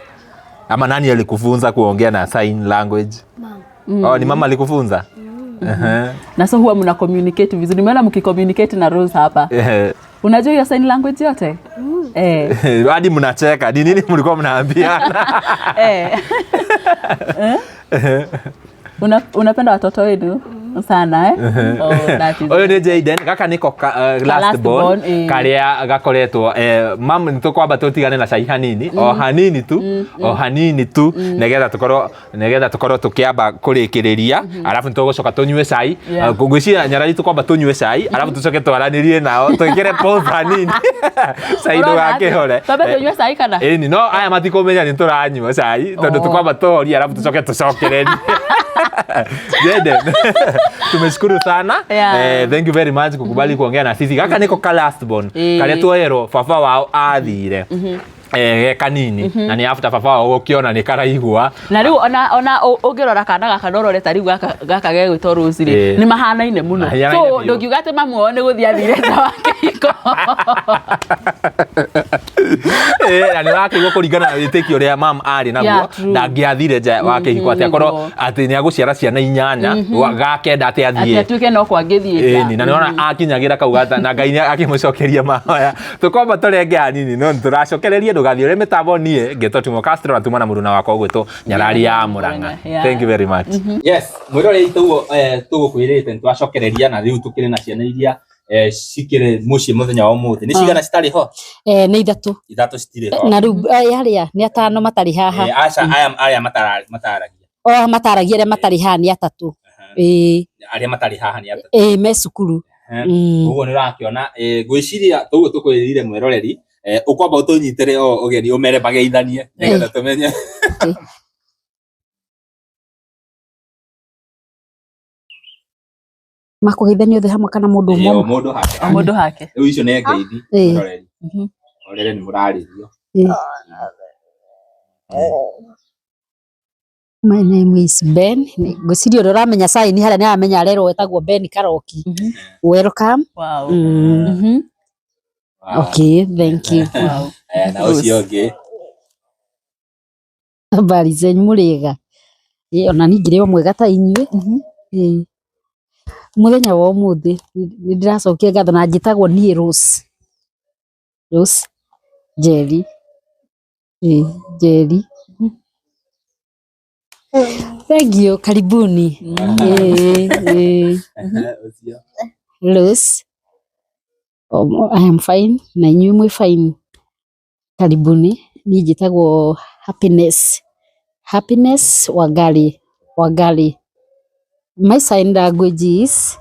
Ama nani alikufunza kuongea na sign language? Mama. Oh, ni mama alikufunza? Na so huwa mna communicate vizuri. Nimeona mkicommunicate na Rose hapa. Unajua hiyo sign language yote? Hadi mnacheka. Ni nini mlikuwa mnaambiana? Unapenda watoto wenu sana eh? Oh, that is Ũyũ nĩ Jaden, gaka nĩko last last born, born, karĩa gakoretwo, mam nĩ tũkwamba tũtigane na cai hanini, o hanini tu, o hanini tu, nĩgetha tũkorwo tũkĩamba kũrĩkĩrĩria, arabu nĩ tũgũcoka tũnyue cai. Ngwĩciria nyarari tũkwamba tũnyue cai, arabu tũcoke twaranĩrie nao, twĩkĩre pause hanini. Cai Ũrona atĩa? ndũgakĩhore. Twambe tũnyue cai kana? Ĩni, no aya matikũmenya nĩ tũranyua cai, tondũ tũkwamba tũhorie arabu tũcoke tũcokererie. Jaden, tumeshukuru sana. Thank you very much kukubali kuongea na sisi. Gaka niko ka last born, karĩa tuoerwo baba wao athire ge kanini, na nĩ after baba wao gũkĩona nĩ karaigua. Na rĩu ona ũngĩrora kana gaka no ũrore ta rĩu gaka gegwĩtwo Rose rĩ, nĩ mahanaine mũno. Mahanaine So biũ. ndũngiuga atĩ mamu wao nĩ gũthiĩ athire nja wa kĩhiko. Na nĩ ũrakĩigua kũringana na wĩtĩkio ũrĩa mam arĩ naguo, Yeah, true. ndangĩathire nja wa kĩhiko atĩ akorwo atĩ nĩ agũciara ciana inyanya, gakenda atĩ Atĩ athiĩ. atuĩke no kwangĩthiĩ nja. Ĩni, na nĩwona akinyagĩra kau gata na Ngai nĩ akĩmũcokeria mahoya. Tũkwamba tũrenge hanini no nĩtũracokereria, ndũgathiĩ ũrĩ mĩtambo niĩ ngĩtwo Timo Castro na tuma na mũruna wakwa ũgwĩtwo Nyarari ya Mũrang'a. Thank you very much. Yes, mwĩroreri tũguo tũgũkwĩrĩte nĩtwacokereria na rĩu tũkĩrĩ na ciana iria cikĩrĩ mũciĩ mũthenya wa ũmũthĩ. Nĩ cigana citarĩ ho? Nĩ ithatũ. Ithatũ citirĩ ho. Na rĩu harĩa nĩ atano matarĩ haha. Aca, aya arĩa mataragia. O mataragia arĩa matarĩ haha nĩ atatũ. Arĩa matarĩ haha nĩ atatũ. Me cukuru. Ũguo nĩ ũrakĩona, ngwĩciria tũguo tũkwĩrire mwĩroreri, ũkwamba ũtũnyitĩre o ũgeni ũmere mageithanie nĩgetha tũmenye. Makũgeithania othe hamwe kana mũndũ ũmwe? O mũndũ hake. O mũndũ hake. Rĩu icio nĩ ngeithi, mwĩroreri. Orere nĩ mũrarĩrio. My name is Ben. Ngwĩciria ũrĩa ũramenya sign harĩa nĩ aramenya arerwo etagwo Ben Karoki. Welcome. Wow. Wow. Okay, thank you. Wow. Na ũcio ũngĩ. Habari zenyu mũrĩega? Ona niĩ ngĩrĩ o mwega ta inyuĩ. Mũthenya wa ũmũthĩ nĩ ndĩracokia ngatho na njĩtagwo niĩ Rose. Rose Njeri. Njeri. Thank you, karibuni. Ũcio. Rose. Oh, I am fine na inyuĩ mwĩ fine. Karibuni. Niĩ njĩtagwo Happiness. Happiness Wangari. Wangari. My sign language is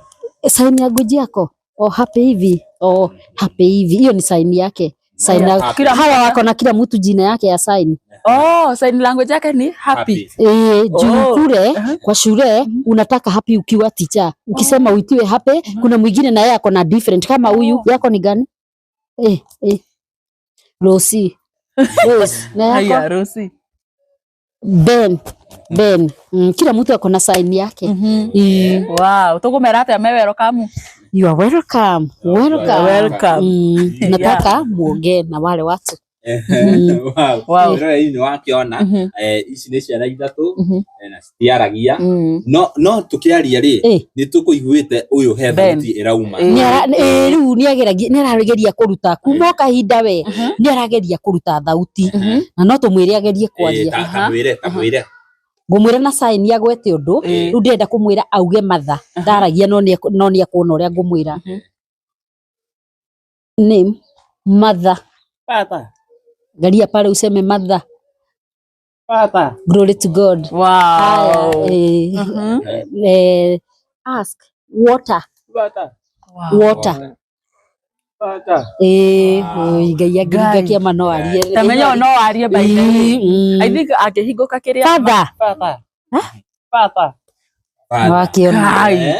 sign language yako. Oh, happy hivi. Oh, happy hivi. Hiyo ni sign yake. Sign Yeah. Kila hawa wako na kila mtu jina yake ya sign. Oh, sign language yake ni happy. Juu kule kwa shule unataka happy ukiwa teacher. Ukisema uitiwe happy, kuna mwingine na yeye ako na different kama huyu. Yako ni gani? Rosie. Rose. Na yako? Haya, Rosie. Ben. Ben. Kila mtu ako na sign yake. Wow, tukumera atia me welcome. You are welcome. Welcome. Welcome. Nataka muongee na wale watu. Wow. Wow. Mwĩroreri nĩ wakĩona ici nĩ ciana ithatũ na citiaragia no no tũkĩaria rĩ nĩ tũkũiguĩte ũyũ he Ben. thauti ĩrauma. Rĩu nĩageragia nĩarageria kũruta kuma o kahinda we nĩarageria kũruta thauti na no tũmwĩre agerie kwaria. Tamwĩre tamwĩre. Ngũmwĩra na sign agwete ũndũ rĩu ndĩrenda kũmwĩra auge matha ndaragia no nĩ ekuona ũrĩa ngũmwĩra. Name mother. Angalia pale useme mother. Glory to God. Wow. Ask water. Water. Ngai angĩringa kĩama no arie. Tamenya no arie by the way. I think angĩhingũka kĩrĩa. Father. Nĩwakĩona.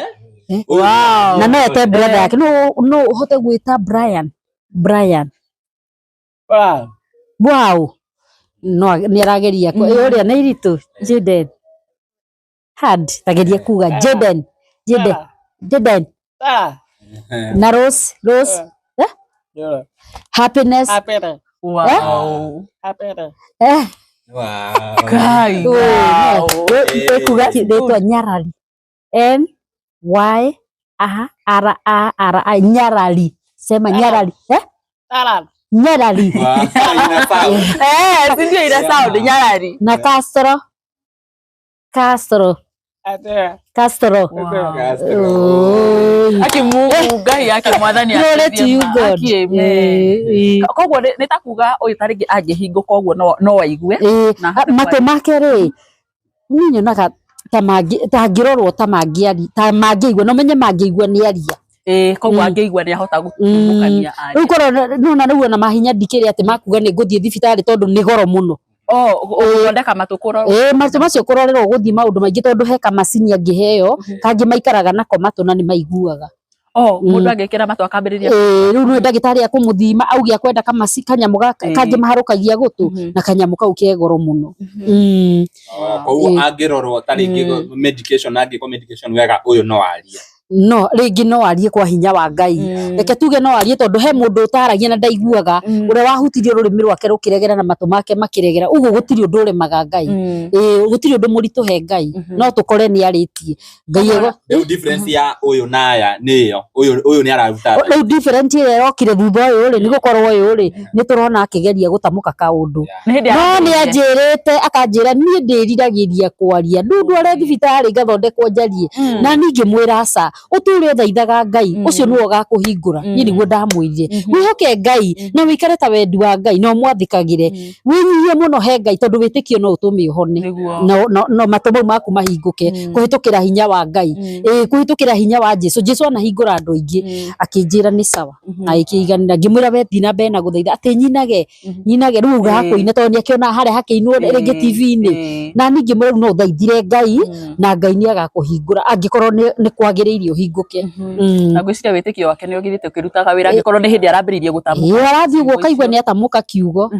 Wow. Na no ete brother yake no no ũhote gwĩta Brian. Brian. Wow. No nĩ arageria ũrĩa nĩ iritũ Jaden. Hard tageria kuga Jaden. Jaden. Jaden. Na Rose, Rose. Happiness. Wow. Wow. Kai. Wow. Ekuga rĩtwa Nyarari. N Y A R A R I Nyarari. Sema Nyarari. Nyarari. Si ndio ina sound Nyarari. Na Castro. Castro. Castro. Aki Mungu Ngai yake mwathani. Glory to you God. Koguo nĩ ta kuga ũyũ ta rĩngĩ angĩhingũka ũguo no aigue. Matũ make rĩ niĩ nyonaga ta mangĩrorwo ta mangĩaria ta mangĩigua no menye mangĩigua nĩ aria. Koguo angĩigua nĩ ahota gũtumũkania arie. Rĩu korwo nona rĩu ona mahinya ndikĩrĩ atĩ makuga nĩ ngũthiĩ thibitarĩ tondũ nĩ goro mũno. Gũthondeka matũ kũrorwo. Matũ macio kũrorerwo gũthiĩ maũndũ maingĩ tondũ he kamacini angĩheo kangĩ maikaraga nako matũ na nĩ maiguaga. Mũndũ angĩkĩra matũ akambĩrĩria. Rĩu nĩ ndagĩtarĩ akũmũthima auge akwenda kamacini kanyamũ kangĩ maharũkagia gũtũ na kanyamũ kau ke goro mũno. Koguo angĩrorwo ta rĩngĩ medication angĩkwo medication wega ũyũ no arie. No rĩngĩ no arie kwa hinya wa Ngai. Reke tuge no arie tondũ he mũndũ ũtaragia na ndaiguaga ũrĩa wahutirie rũrĩmĩ rwake rũkĩregera na matũ make makĩregera ũguo gũtirĩ ũndũ ũremaga Ngai. Gũtirĩ ũndũ mũritũ he Ngai no tũkore nĩ arĩtie Ngai. Rĩu difference ya ũyũ na aya nĩ ĩyo ũyũ nĩ araruta. Rĩu difference ĩrĩa ĩrokire thutha ũyũ rĩ nĩ gũkorwo ũyũ rĩ nĩ tũrona akĩgeria gũtamũka kaũndũ no nĩ anjĩrĩte akanjĩra niĩ ndĩriragĩria kwaria ndundware thibitarĩ ngathondekwo njarie na ningĩ mwĩra aca ũtũre ũthaithaga Ngai ũcio nĩwe ũgakũhingũra niĩ nĩguo ndamwĩrire wĩhoke Ngai na wĩikare ta wendi wa Ngai na ũmwathĩkagĩre wĩnyihie mũno he Ngai tondũ wĩtĩkio no ũtũme ũhone no matũ mau maku mahingũke kũhĩtũkĩra hinya wa Ngai kũhĩtũkĩra hinya wa Jesu. Jesu anahingũra andũ aingĩ akĩnjĩra nĩ sawa na ĩkĩiganĩra ngĩmwĩra we thiĩ na mbere na gũthaitha atĩ nyinage nyinage rĩu ugaga kũina tondũ nĩakĩona harĩa hakĩinwo rĩngĩ TV-inĩ na ningĩ mwĩra rĩu no ũthaithire Ngai na Ngai nĩagakũhingũra angĩkorwo nĩ kwagĩrĩire ũhingũke. Na ngwĩciria wĩtĩkio wake nĩ ũgĩthiĩte ũkĩrutaga wĩra angĩkorwo nĩ hĩndĩ arambĩrĩirie gũtamũka. Arathiĩ ũguo ũkaigua nĩ atamũka kiugo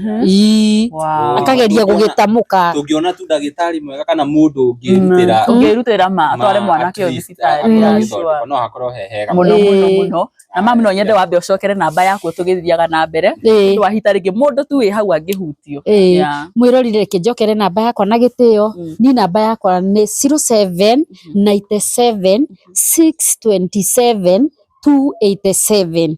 akageria gũgĩtamũka. Tũngĩona tu ndagĩtarĩ mwega kana mũndũ ũngĩrutĩra ũngĩrutĩra ma atware mwanake ũyũ thibitarĩ no hakorwo he hega mũno mũno mũno. Na mami no nyende wambe ũcokere namba yaku tũgĩthiaga na mbere nĩ wahita rĩngĩ mũndũ tu wĩ hau angĩhutio. Mwĩrorire reke njokere namba yakwa na gĩtĩo niĩ namba yakwa nĩ 0797 627 287.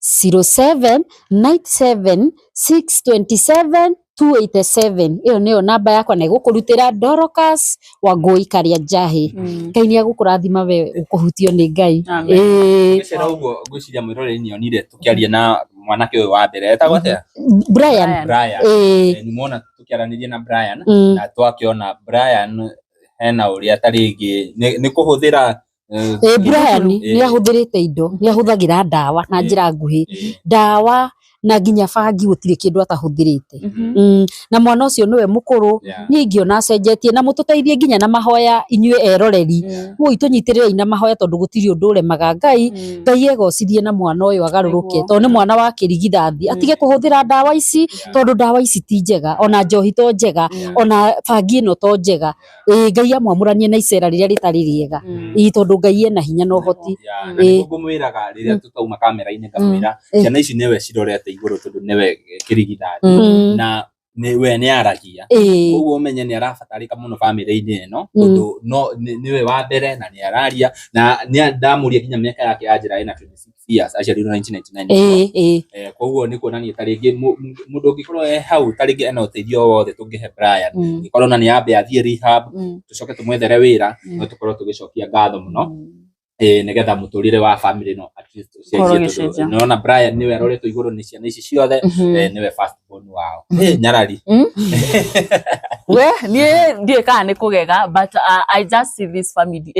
0797 627 287 ĩyo nĩyo namba yakwa na ĩgũkũrutĩra Dorcas Wangũi Karia Njahi. Ngai nĩ agũkũrathima we ũkũhutio nĩ Ngai. Ngĩcera ũguo ngwĩciria mwĩroreri nĩonire tũkĩaria na mwanake ũyũ wa mbere etagwo atĩa? Brian. Brian. Nĩmuona tũkĩaranĩria na Brian na twakĩona Brian hena ũrĩa ta rĩngĩ nĩ kũhũthĩra. Brian nĩ ahũthĩrĩte indo nĩ ahũthagĩra ndawa na njĩra nguhĩ ndawa na nginya bangi gũtirĩ kĩndũ atahũthĩrĩte. Na mwana ũcio nĩwe mũkũrũ niĩ ingĩona acenjetie na mũtũteithie nginya na mahoya inyuĩ eroreri woi tũnyitĩrĩrei na mahoya tondũ gũtirĩ ũndũ ũremaga Ngai. Ngai egocithie na mwana ũyũ agarũrũke tondũ nĩ mwana wa kĩrigithathi atige kũhũthĩra ndawa ici tondũ ndawa ici ti njega ona njohi to njega ona bangi ĩno to njega. Ngai amwamũranie na icera rĩrĩa rĩtarĩ rĩega tondũ Ngai ena hinya na ũhoti. Na nĩguo ngũmwĩraga rĩrĩa tũtauma kamera-inĩ ngamwĩra ciana ici nĩwe cirorete Igũrũ tondũ nĩwe kĩrigithathi na we nĩ aragia, koguo ũmenye nĩ arabatarĩka mũno bamĩrĩ-inĩ ĩno, tondũ no nĩwe wa mbere na nĩ araria, na nĩ ndamũria nginya mĩaka yake ya njĩra ĩna 26 years, aciarirwo 1999. Koguo nĩ kuonania ta rĩngĩ mũndũ ũngĩkorwo e hau, ta rĩngĩ ena ũteithio o wothe tũngĩhe Brian, angĩkorwo na nĩ ambe athiĩ rehab, tũcoke tũmwethere wĩra, no tũkorwo tũgĩcokia ngatho mũno, nĩgetha mũtũrĩre wa family no at least Ũkorwo ũcenjie, tondũ ũgĩcenjia. nĩwona Brian nĩwe aroretwo igũrũ nĩ ciana ici ciothe, nĩwe first born wao. Nyarari. We niĩ ndiũĩ kana nĩ kũgega, but I just see this family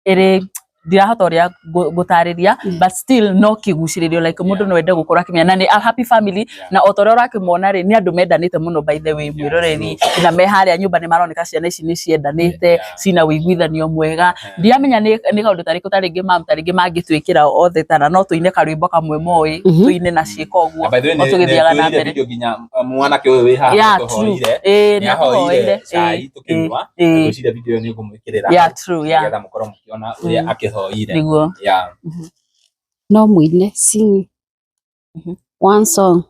ĩrĩ ndirahota ũrĩa ngũtarĩria, but still no kĩgucĩrĩrio, like mũndũ no ende gũkorwo akĩmenya na nĩ a happy family, na o ta ũrĩa ũrakĩmona rĩ, nĩ andũ mendanĩte mũno. By the way, mwĩroreri, na me harĩa nyũmba nĩ maroneka ciana ici nĩ ciendanĩte, cina ũiguithanio mwega. Ndiramenya nĩ kaũndũ tarĩkũ, tarĩngĩ mam, tarĩngĩ mangĩtwĩkĩra othe, tana no tũine karwĩmbo kamwe moĩ, tũine na ciĩko ũguo Na by the way, o tũgĩthiaga na nĩ mbere. Video nginya mwanake ũyũ wĩ haha nĩatũhoire. Ĩĩ, Nĩ ahoire nĩatũhoire. cai tũkĩnyua. Ngwĩciria video ĩyo nĩ ngũmwĩkĩrĩra Yeah, true, yeah. nĩgetha mũkorwo mũkĩona ũrĩa akĩhoire. Nĩguo. Yeah. No mũine, sing one song,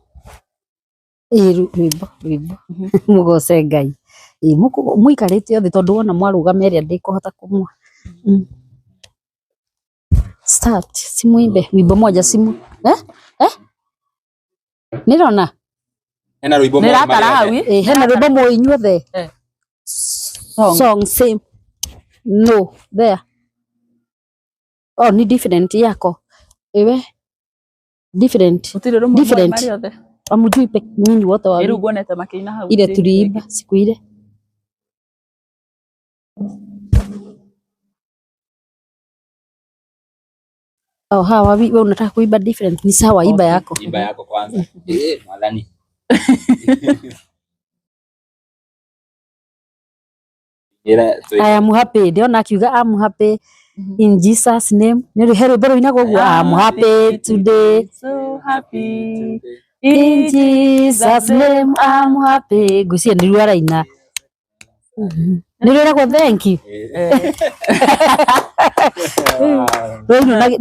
ĩ rwĩmbo mũgoce Ngai. Ĩ mũikarĩte othe, tondũ wona mwarũgama ĩrĩa ndĩkũhota kũmwa. Start, simuimbe wimbo moja, simu eh nĩrona. Hena rwĩmbo Nĩ moĩ ĩratara marĩ hau othe. ĩ? Ĩ hena rwĩmbo mũĩ inyuothe. Song. Song same, no there, oh, ni different yako iwe different. Gũtirĩ rũmwe moĩ Different. marĩ othe. Amujui pe nyinyi wote Ĩ wawili. rĩu nguonete makĩina hau. Ile tuliimba siku ile. Oh, hawa wewe unataka kuimba different, ni sawa, imba Okay. yako. Imba yako kwanza. Mwathani. Ĩra I am happy, ndiona akiuga I'm happy in Jesus name. Nĩ he rwĩmbo rũinagwo ũguo, I'm happy today. So happy. In Jesus name I'm happy. Ngwĩciria nĩruo araina. Nĩ rwĩragwo thank you.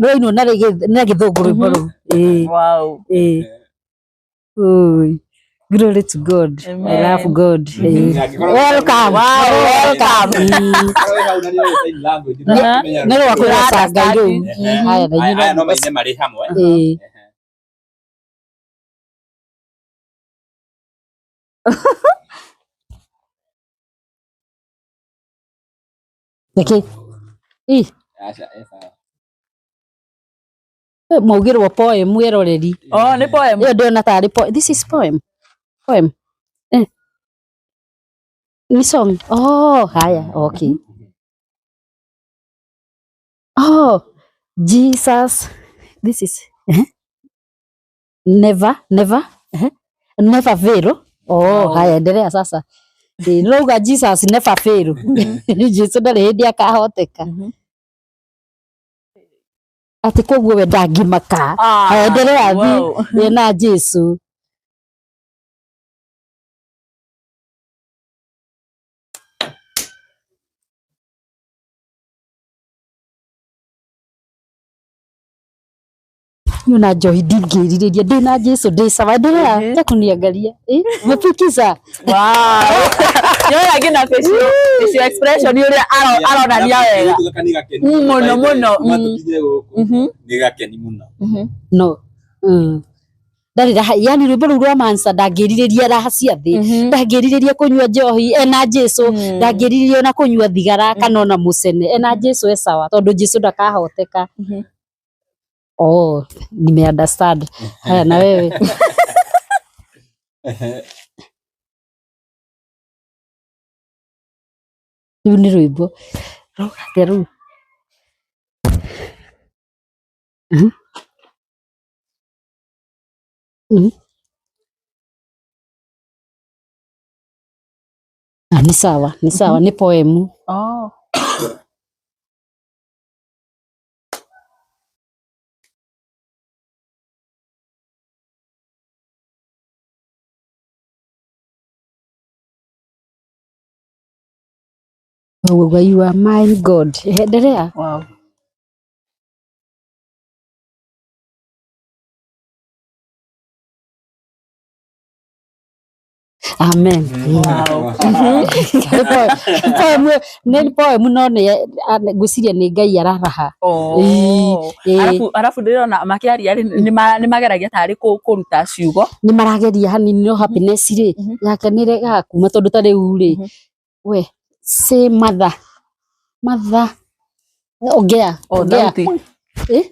Rũinwo na gĩthũngũ rwĩmbo rũu. Ĩĩ. Wow. Ĩĩ. Oi. Glory to God. I love Amen. God. Welcome. Wow, welcome. Nĩ rwa kwĩgoca Ngai rũu. Haya, na inyuĩ Aya no no maine marĩ hamwe. Ĩĩ. Nĩkĩ? Ĩ, Aca, sawa. mwaugĩrwo poem mwĩroreri. Oh, nĩ poem. Ĩyo ndĩrona tarĩ poem. This is poem. Poem. Ni song. Oh, haya, okay. Oh, Jesus. This is never, never, never fail. Oh, Oh. haya, endelea sasa. Ĩ, nĩrauga Jesus never fail. Jesu ndarĩ hĩndĩ akahoteka. Atĩ koguo we ndangĩmaka. Ah, Haya, endelea wow. thi na Jesu. Niĩ ona njohi ndingĩrirĩria, ndĩ na Jesu ndĩ sawa. Endelea, acha kuniangalia. Umefikisha. Wow. Nĩwona nginya facial expression ũrĩa aronania wega. Mũno, mũno. Tũkinye gũkũ nĩ gakeni mũno. No. Ndarĩ raha, yani rwĩmbo rũu rwa Mansa, ndangĩrirĩria raha cia thĩ, ndangĩrirĩria kũnyua njohi ena Jesu, ndangĩrirĩria ona kũnyua thigara kana ona mũcene ena Jesu, e sawa, tondũ Jesu ndakahoteka. Oh, nime understand. Haya, na wewe. Rĩu nĩ rwĩmbo rauga atĩa rũu? Ah, ni sawa, ni sawa, ni poemu. Oh. Ũguo you are my God. Endelea. Wow. Amen. Poem nĩ poem no nĩ ngwĩciria nĩ Ngai araraha. Oh. Ĩĩ, ĩĩ. Arabu arabu ndĩrona makĩaria rĩ nĩ mageragia tarĩ kũruta ciugo. Nĩ marageria hanini no happiness rĩ yake nĩ regaga kuma tondũ ta rĩu rĩ we say mother mother ongea O ongea thauti. Eh?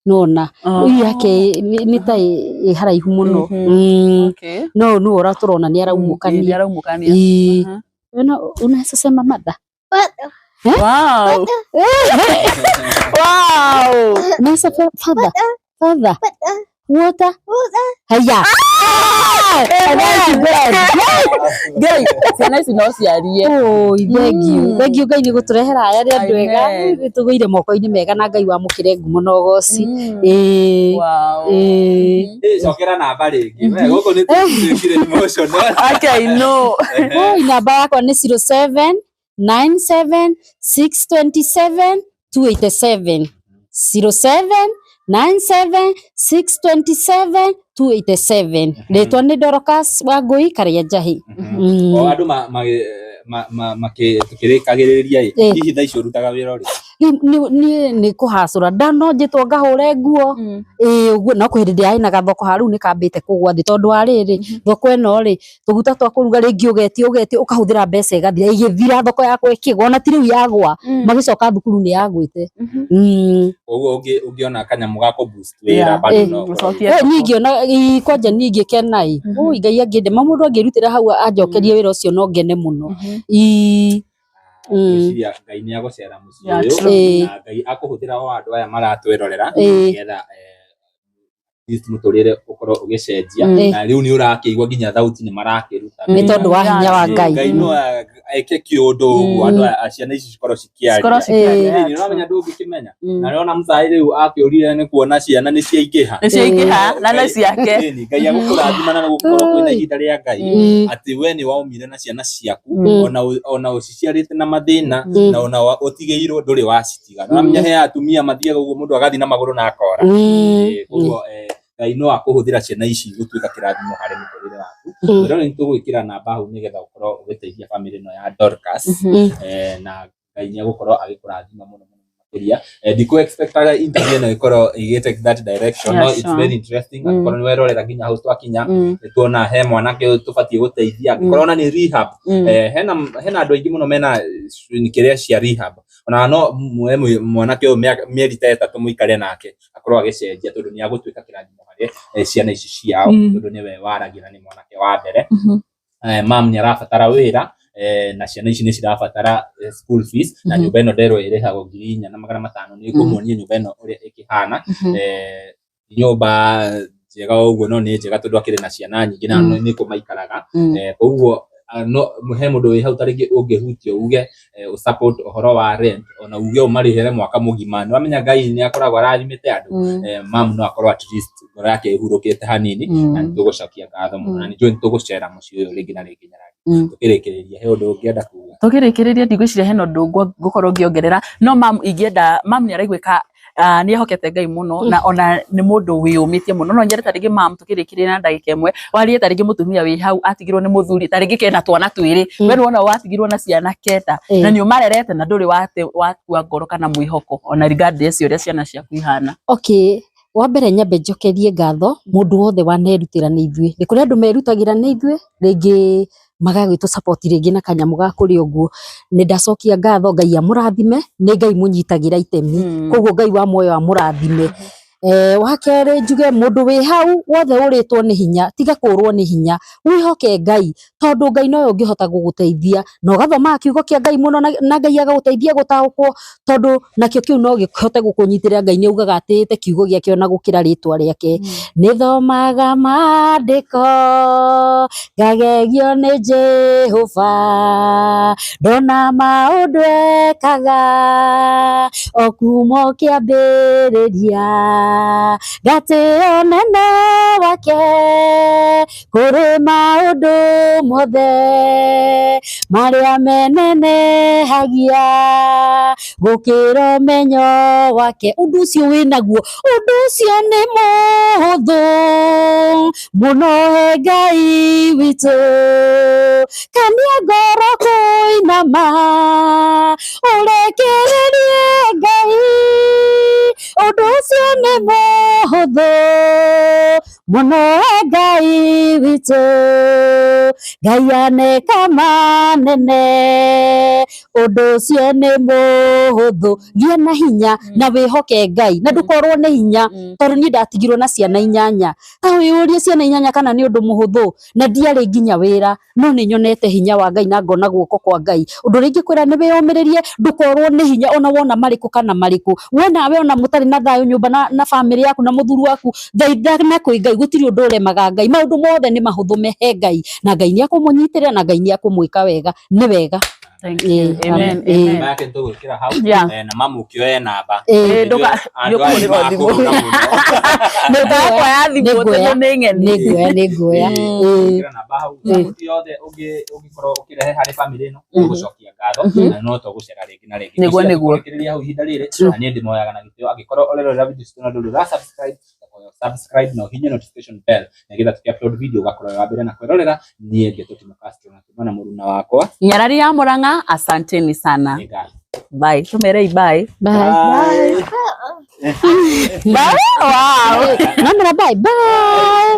Nona Oh. ĩyo yake nĩ ta ĩ haraihu mũno. Okay. No nĩwe ũrĩa tũrona nĩ Nĩ araumũkania. araumũkania. Ĩĩ. Wena unaweza sema mother? Wow. Wow. Unaweza father? Father? Water? Haya. Ngai, ciana ici no ciarie. Oi, thank you. Thank you Ngai nĩ gũtũrehera aya nĩ andũ ega. Amen. Nĩ tũgũire moko-inĩ mega na Ngai wamũkĩre ngumo na ũgoci. Ĩĩ. Wow. Ĩĩ. Ĩ, cokera namba rĩngĩ. We, gũkũ nĩ tũtuĩkire emotional. Okay, no. Oi, namba yakwa nĩ 07 97 627 287. 07 97 627 287. Rĩtwa nĩ Dorcas Wangũi Karĩa Njahi. O andũ tũkĩrĩkagĩrĩria ĩ, Ĩ. hihi thaa ici ũrutaga wĩra ũrĩkũ? Niĩ nĩ kũhacũra ndano njĩtwo ngahũre nguo ĩĩ ũguo no kwĩ hĩndĩ ndĩrarĩ na gathoko ha rĩu nĩ kambĩte kũgwa thĩ tondũ wa rĩrĩ thoko ĩno rĩ tũguta twa kũruga rĩngĩ ũgetio ũgetio ũkahũthĩra mbeca ĩgathira ĩgĩthira thoko yakwa ĩkĩgwa ona ti rĩu yagwa magĩcoka thukuru nĩ yagwĩte. Koguo ũngĩona kanyamũ ga kũ boost wĩra Yeah. bado Ĩ. no Gũcokia Eh, thoko. niĩ ingĩona ĩ, kwanja niĩ ingĩkena ĩ ui Ngai angĩende ma mũndũ angĩrutĩra hau anjokerie wĩra ũcio no ngene mũno. Ĩ. Ngwĩciria Ngai nĩ agũcera mũciĩ Yeah, ũyũ true. Ĩ. na Ngai akũhũthĩra o andũ aya maratwĩrorera Ĩ. nĩgetha at least mũtũrĩre ũkorwo ũgĩcenjia na rĩu nĩ ũrakĩigua nginya thauti nĩ marakĩruta. Nĩ tondũ wa hinya wa Ngai. Ngai no eke kĩũndũ ũguo andũ aya ciana ici cikorwo Cikorwo cikĩaria. cikĩaria. Ĩ, nĩ ũramenya ndũngĩkĩmenya na nĩwona mũcai rĩu akĩũrire nĩ kuona ciana nĩ ciaingĩha. Nĩ ciaingĩha na nĩ ciake. Ĩni, Ngai agũkũrathima na gũkorwo kwĩna ihinda rĩa Ngai atĩ we nĩ waumire na ciana ciaku ona ũciciarĩte na mathĩna na ona ũtigĩirwo ndũrĩ wacitiga. Nĩũramenya he atumia mathiaga ũguo mũndũ agathiĩ na magũrũ na akora. Ĩ, koguo Ngai no akũhũthĩra ciana ici gũtuĩka kĩrathimo harĩ mũtũrĩre waku. Mwĩrore nĩ tũgwĩkĩra namba hau nĩgetha ũkorwo ũgĩteithia bamĩrĩ ĩno ya Dorcas na Ngai nĩ agũkorwo agĩkũrathima mũno mũno makĩria. Ndikũ expectaga interview ĩno ĩkorwo ĩgĩ take that direction, no Yeah, it's sure. very interesting. Angĩkorwo nĩ werorera nginya hau twakinya nĩ tuona he mwanake ũyũ tũbatiĩ gũteithia angĩkorwo ona nĩ rehab. Hena andũ aingĩ mũno mena kĩrĩa cia rehab ona no muoe mwanake ũyũ mĩeri ta ĩtatũ mũikare nake akorwo agĩcenjia tondũ nĩ agũtuĩka kĩrathimo harĩ ciana ici ciao tondũ nĩwe waragia na nĩ mwanake wa mbere. Mam nĩ arabatara wĩra na ciana ici nĩ cirabatara school fees na nyũmba ĩno nderwo ĩrĩhagwo 4,500 nĩ ngũmuonia nyũmba ĩno ũrĩa ĩkĩhana. Nyũmba njega ũguo no nĩ njega tondũ akĩrĩ na ciana nyingĩ na nĩkuo maikaraga. Koguo no he mũndũ wĩ hau ta rĩngĩ ũngĩhutio uge ũ support ũhoro wa rent ona uge ũmarĩhĩre mwaka mũgima nĩ wamenya Ngai nĩ akoragwo arathimĩte andũ. Mam no akorwo at least ngoro yake ĩhurũkĩte hanini na nĩ tũgũcokia ngatho mũno na nĩ njũĩ nĩ tũgũcera mũciĩ ũyũ rĩngĩ na rĩngĩ Nyaragi. Tũkĩrĩkĩrĩria he ũndũ ũngĩenda kuga? Tũkĩrĩkĩrĩria ndigwĩciria hena ũndũ ngũkorwo ngĩongerera no mam ingĩenda mam nĩ araiguĩka nĩ ehokete Ngai mũno na ona nĩ mũndũ wĩyũmĩtie mũno no nyende ta rĩngĩ mam tũkĩrĩkĩrĩria na ndagĩka ĩmwe warie ta rĩngĩ mũtumia wĩ hau atigirwo nĩ mũthuri ta rĩngĩ kena twana twĩrĩ we nĩwona watigirwo na ciana kenda na nĩ ũmarerete na ndũrĩ wakua ngoro kana mwĩhoko ona regardless ũrĩa ciana ciaku ihana. Okay, wa mbere nyambe njokerie ngatho mũndũ wothe wanerutĩra nĩ ithuĩ. Nĩ kũrĩ andũ merutagĩra nĩ ithuĩ rĩngĩ magagĩtũ support rĩngĩ na kanyamũ ga kũrĩa ũguo. Nĩ ndacokia ngatho Ngai amũrathime nĩ Ngai mũnyitagĩra itemi koguo Ngai wa muoyo amũrathime. Wa kerĩ njuge mũndũ wĩ hau wothe ũrĩtwo nĩ hinya tiga kũrwo nĩ hinya wĩhoke Ngai tondũ Ngai nowe ũngĩhota gũgũteithia na ũgathomaga kiugo kĩa Ngai mũno na Ngai agagũteithia gũtaũkwo tondũ nakĩo kĩu no gĩhote gũkũnyitĩrĩra. Ngai nĩ augaga atĩĩte kiugo gĩake ona gũkĩra rĩtwa rĩake. Nĩ thomaga maandĩko ngagegio nĩ Jehova ndona maũndũ ekaga o kuma o kĩambĩrĩria Ngatĩo nene wake kũrĩ maũndũ mothe marĩa menenehagia gũkĩra ũmenyo wake. Ũndũ ũcio wĩnaguo, ũndũ ũcio nĩ mũhũthũ mũno he Ngai witũ. Kania ngoro kũinama ũrekererie Ngai, ũndũ ũcio nĩ mũhũthũ mũno he Ngai witũ. Ngai aneka manene, ũndũ ũcio nĩ mũhũthũ. Gĩa na hinya na wĩhoke Ngai na ndũkorwo nĩ hinya, tondũ niĩ ndatigirwo na ciana 8. Ta wĩyũrie ciana 8 kana nĩ ũndũ mũhũthũ, na ndiarĩ nginya wĩra, no nĩ nyonete hinya wa Ngai na ngona guoko kwa Ngai. Ũndũ ũrĩa ingĩkwĩra nĩ wĩyũmĩrĩrie, ndũkorwo nĩ hinya ona wona marĩkũ kana marĩkũ. We nawe ona mũtarĩ na thayũ nyũmba na bamĩrĩ yaku na mũthuri waku, thaithana kwĩ Ngai, gũtirĩ ũndũ ũremaga Ngai. Maũndũ mothe nĩ mahũthũ mehe Ngai, na Ngai nĩ akũmũnyitĩrĩra na Ngai nĩ akũmwĩka wega. Nĩ wega. Thank you. Amen. Amen. Namba yake nĩtũgwĩkĩra hau. Yeah. Na mamu ũkĩoe namba. Ndũka- Andũ aya nĩũkũhũrĩrwo thimũ. nĩmakũhũra mũno. Nĩũkaoya thimũ tondũ nĩ ng'eni. Nĩ nguoya. Gwĩkĩra namba hau. Mũtu yothe ũngĩkorwo ũkĩrehe harĩ bamĩrĩ ĩno, tũgũcokia ngatho na no tũgũcera rĩngĩ na rĩngĩ. Nĩguo, Ngwĩciria nĩguo. tũkũrĩkĩrĩria hau ihinda rĩrĩ, na niĩ ndĩmoyaga na gĩtĩo. Angĩkorwo ũrerorera video citũ na ndũrĩ ũra subscribe, subscribe na ũhihinye notification bell nĩgetha tũkĩ upload video ũgakorwo wĩ wa mbere na kwĩrorera. Niĩ ngetwo Timo Castro na tuma na mũruna wakwa Nyarari ya Murang'a, asanteni sana. Nĩ ngatho. Bye. Tumerei bye. Bye. Bye. Wow. Namera bye bye.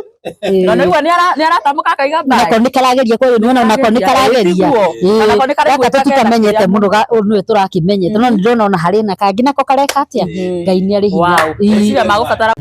Na nĩguo nĩ aratamũka akaiga bye. Nako nĩ karageria kwa nĩwona nako nĩ karageria. Tiguo. Nako nĩ Gaka karaigua tũtitamenyete mũno nĩwe tũrakĩmenyete, no nĩ ndĩrona ona harĩ na kangĩ nako kareka atĩa. Ngai nĩ arĩ hinya. Wow. Meciria magũbatara.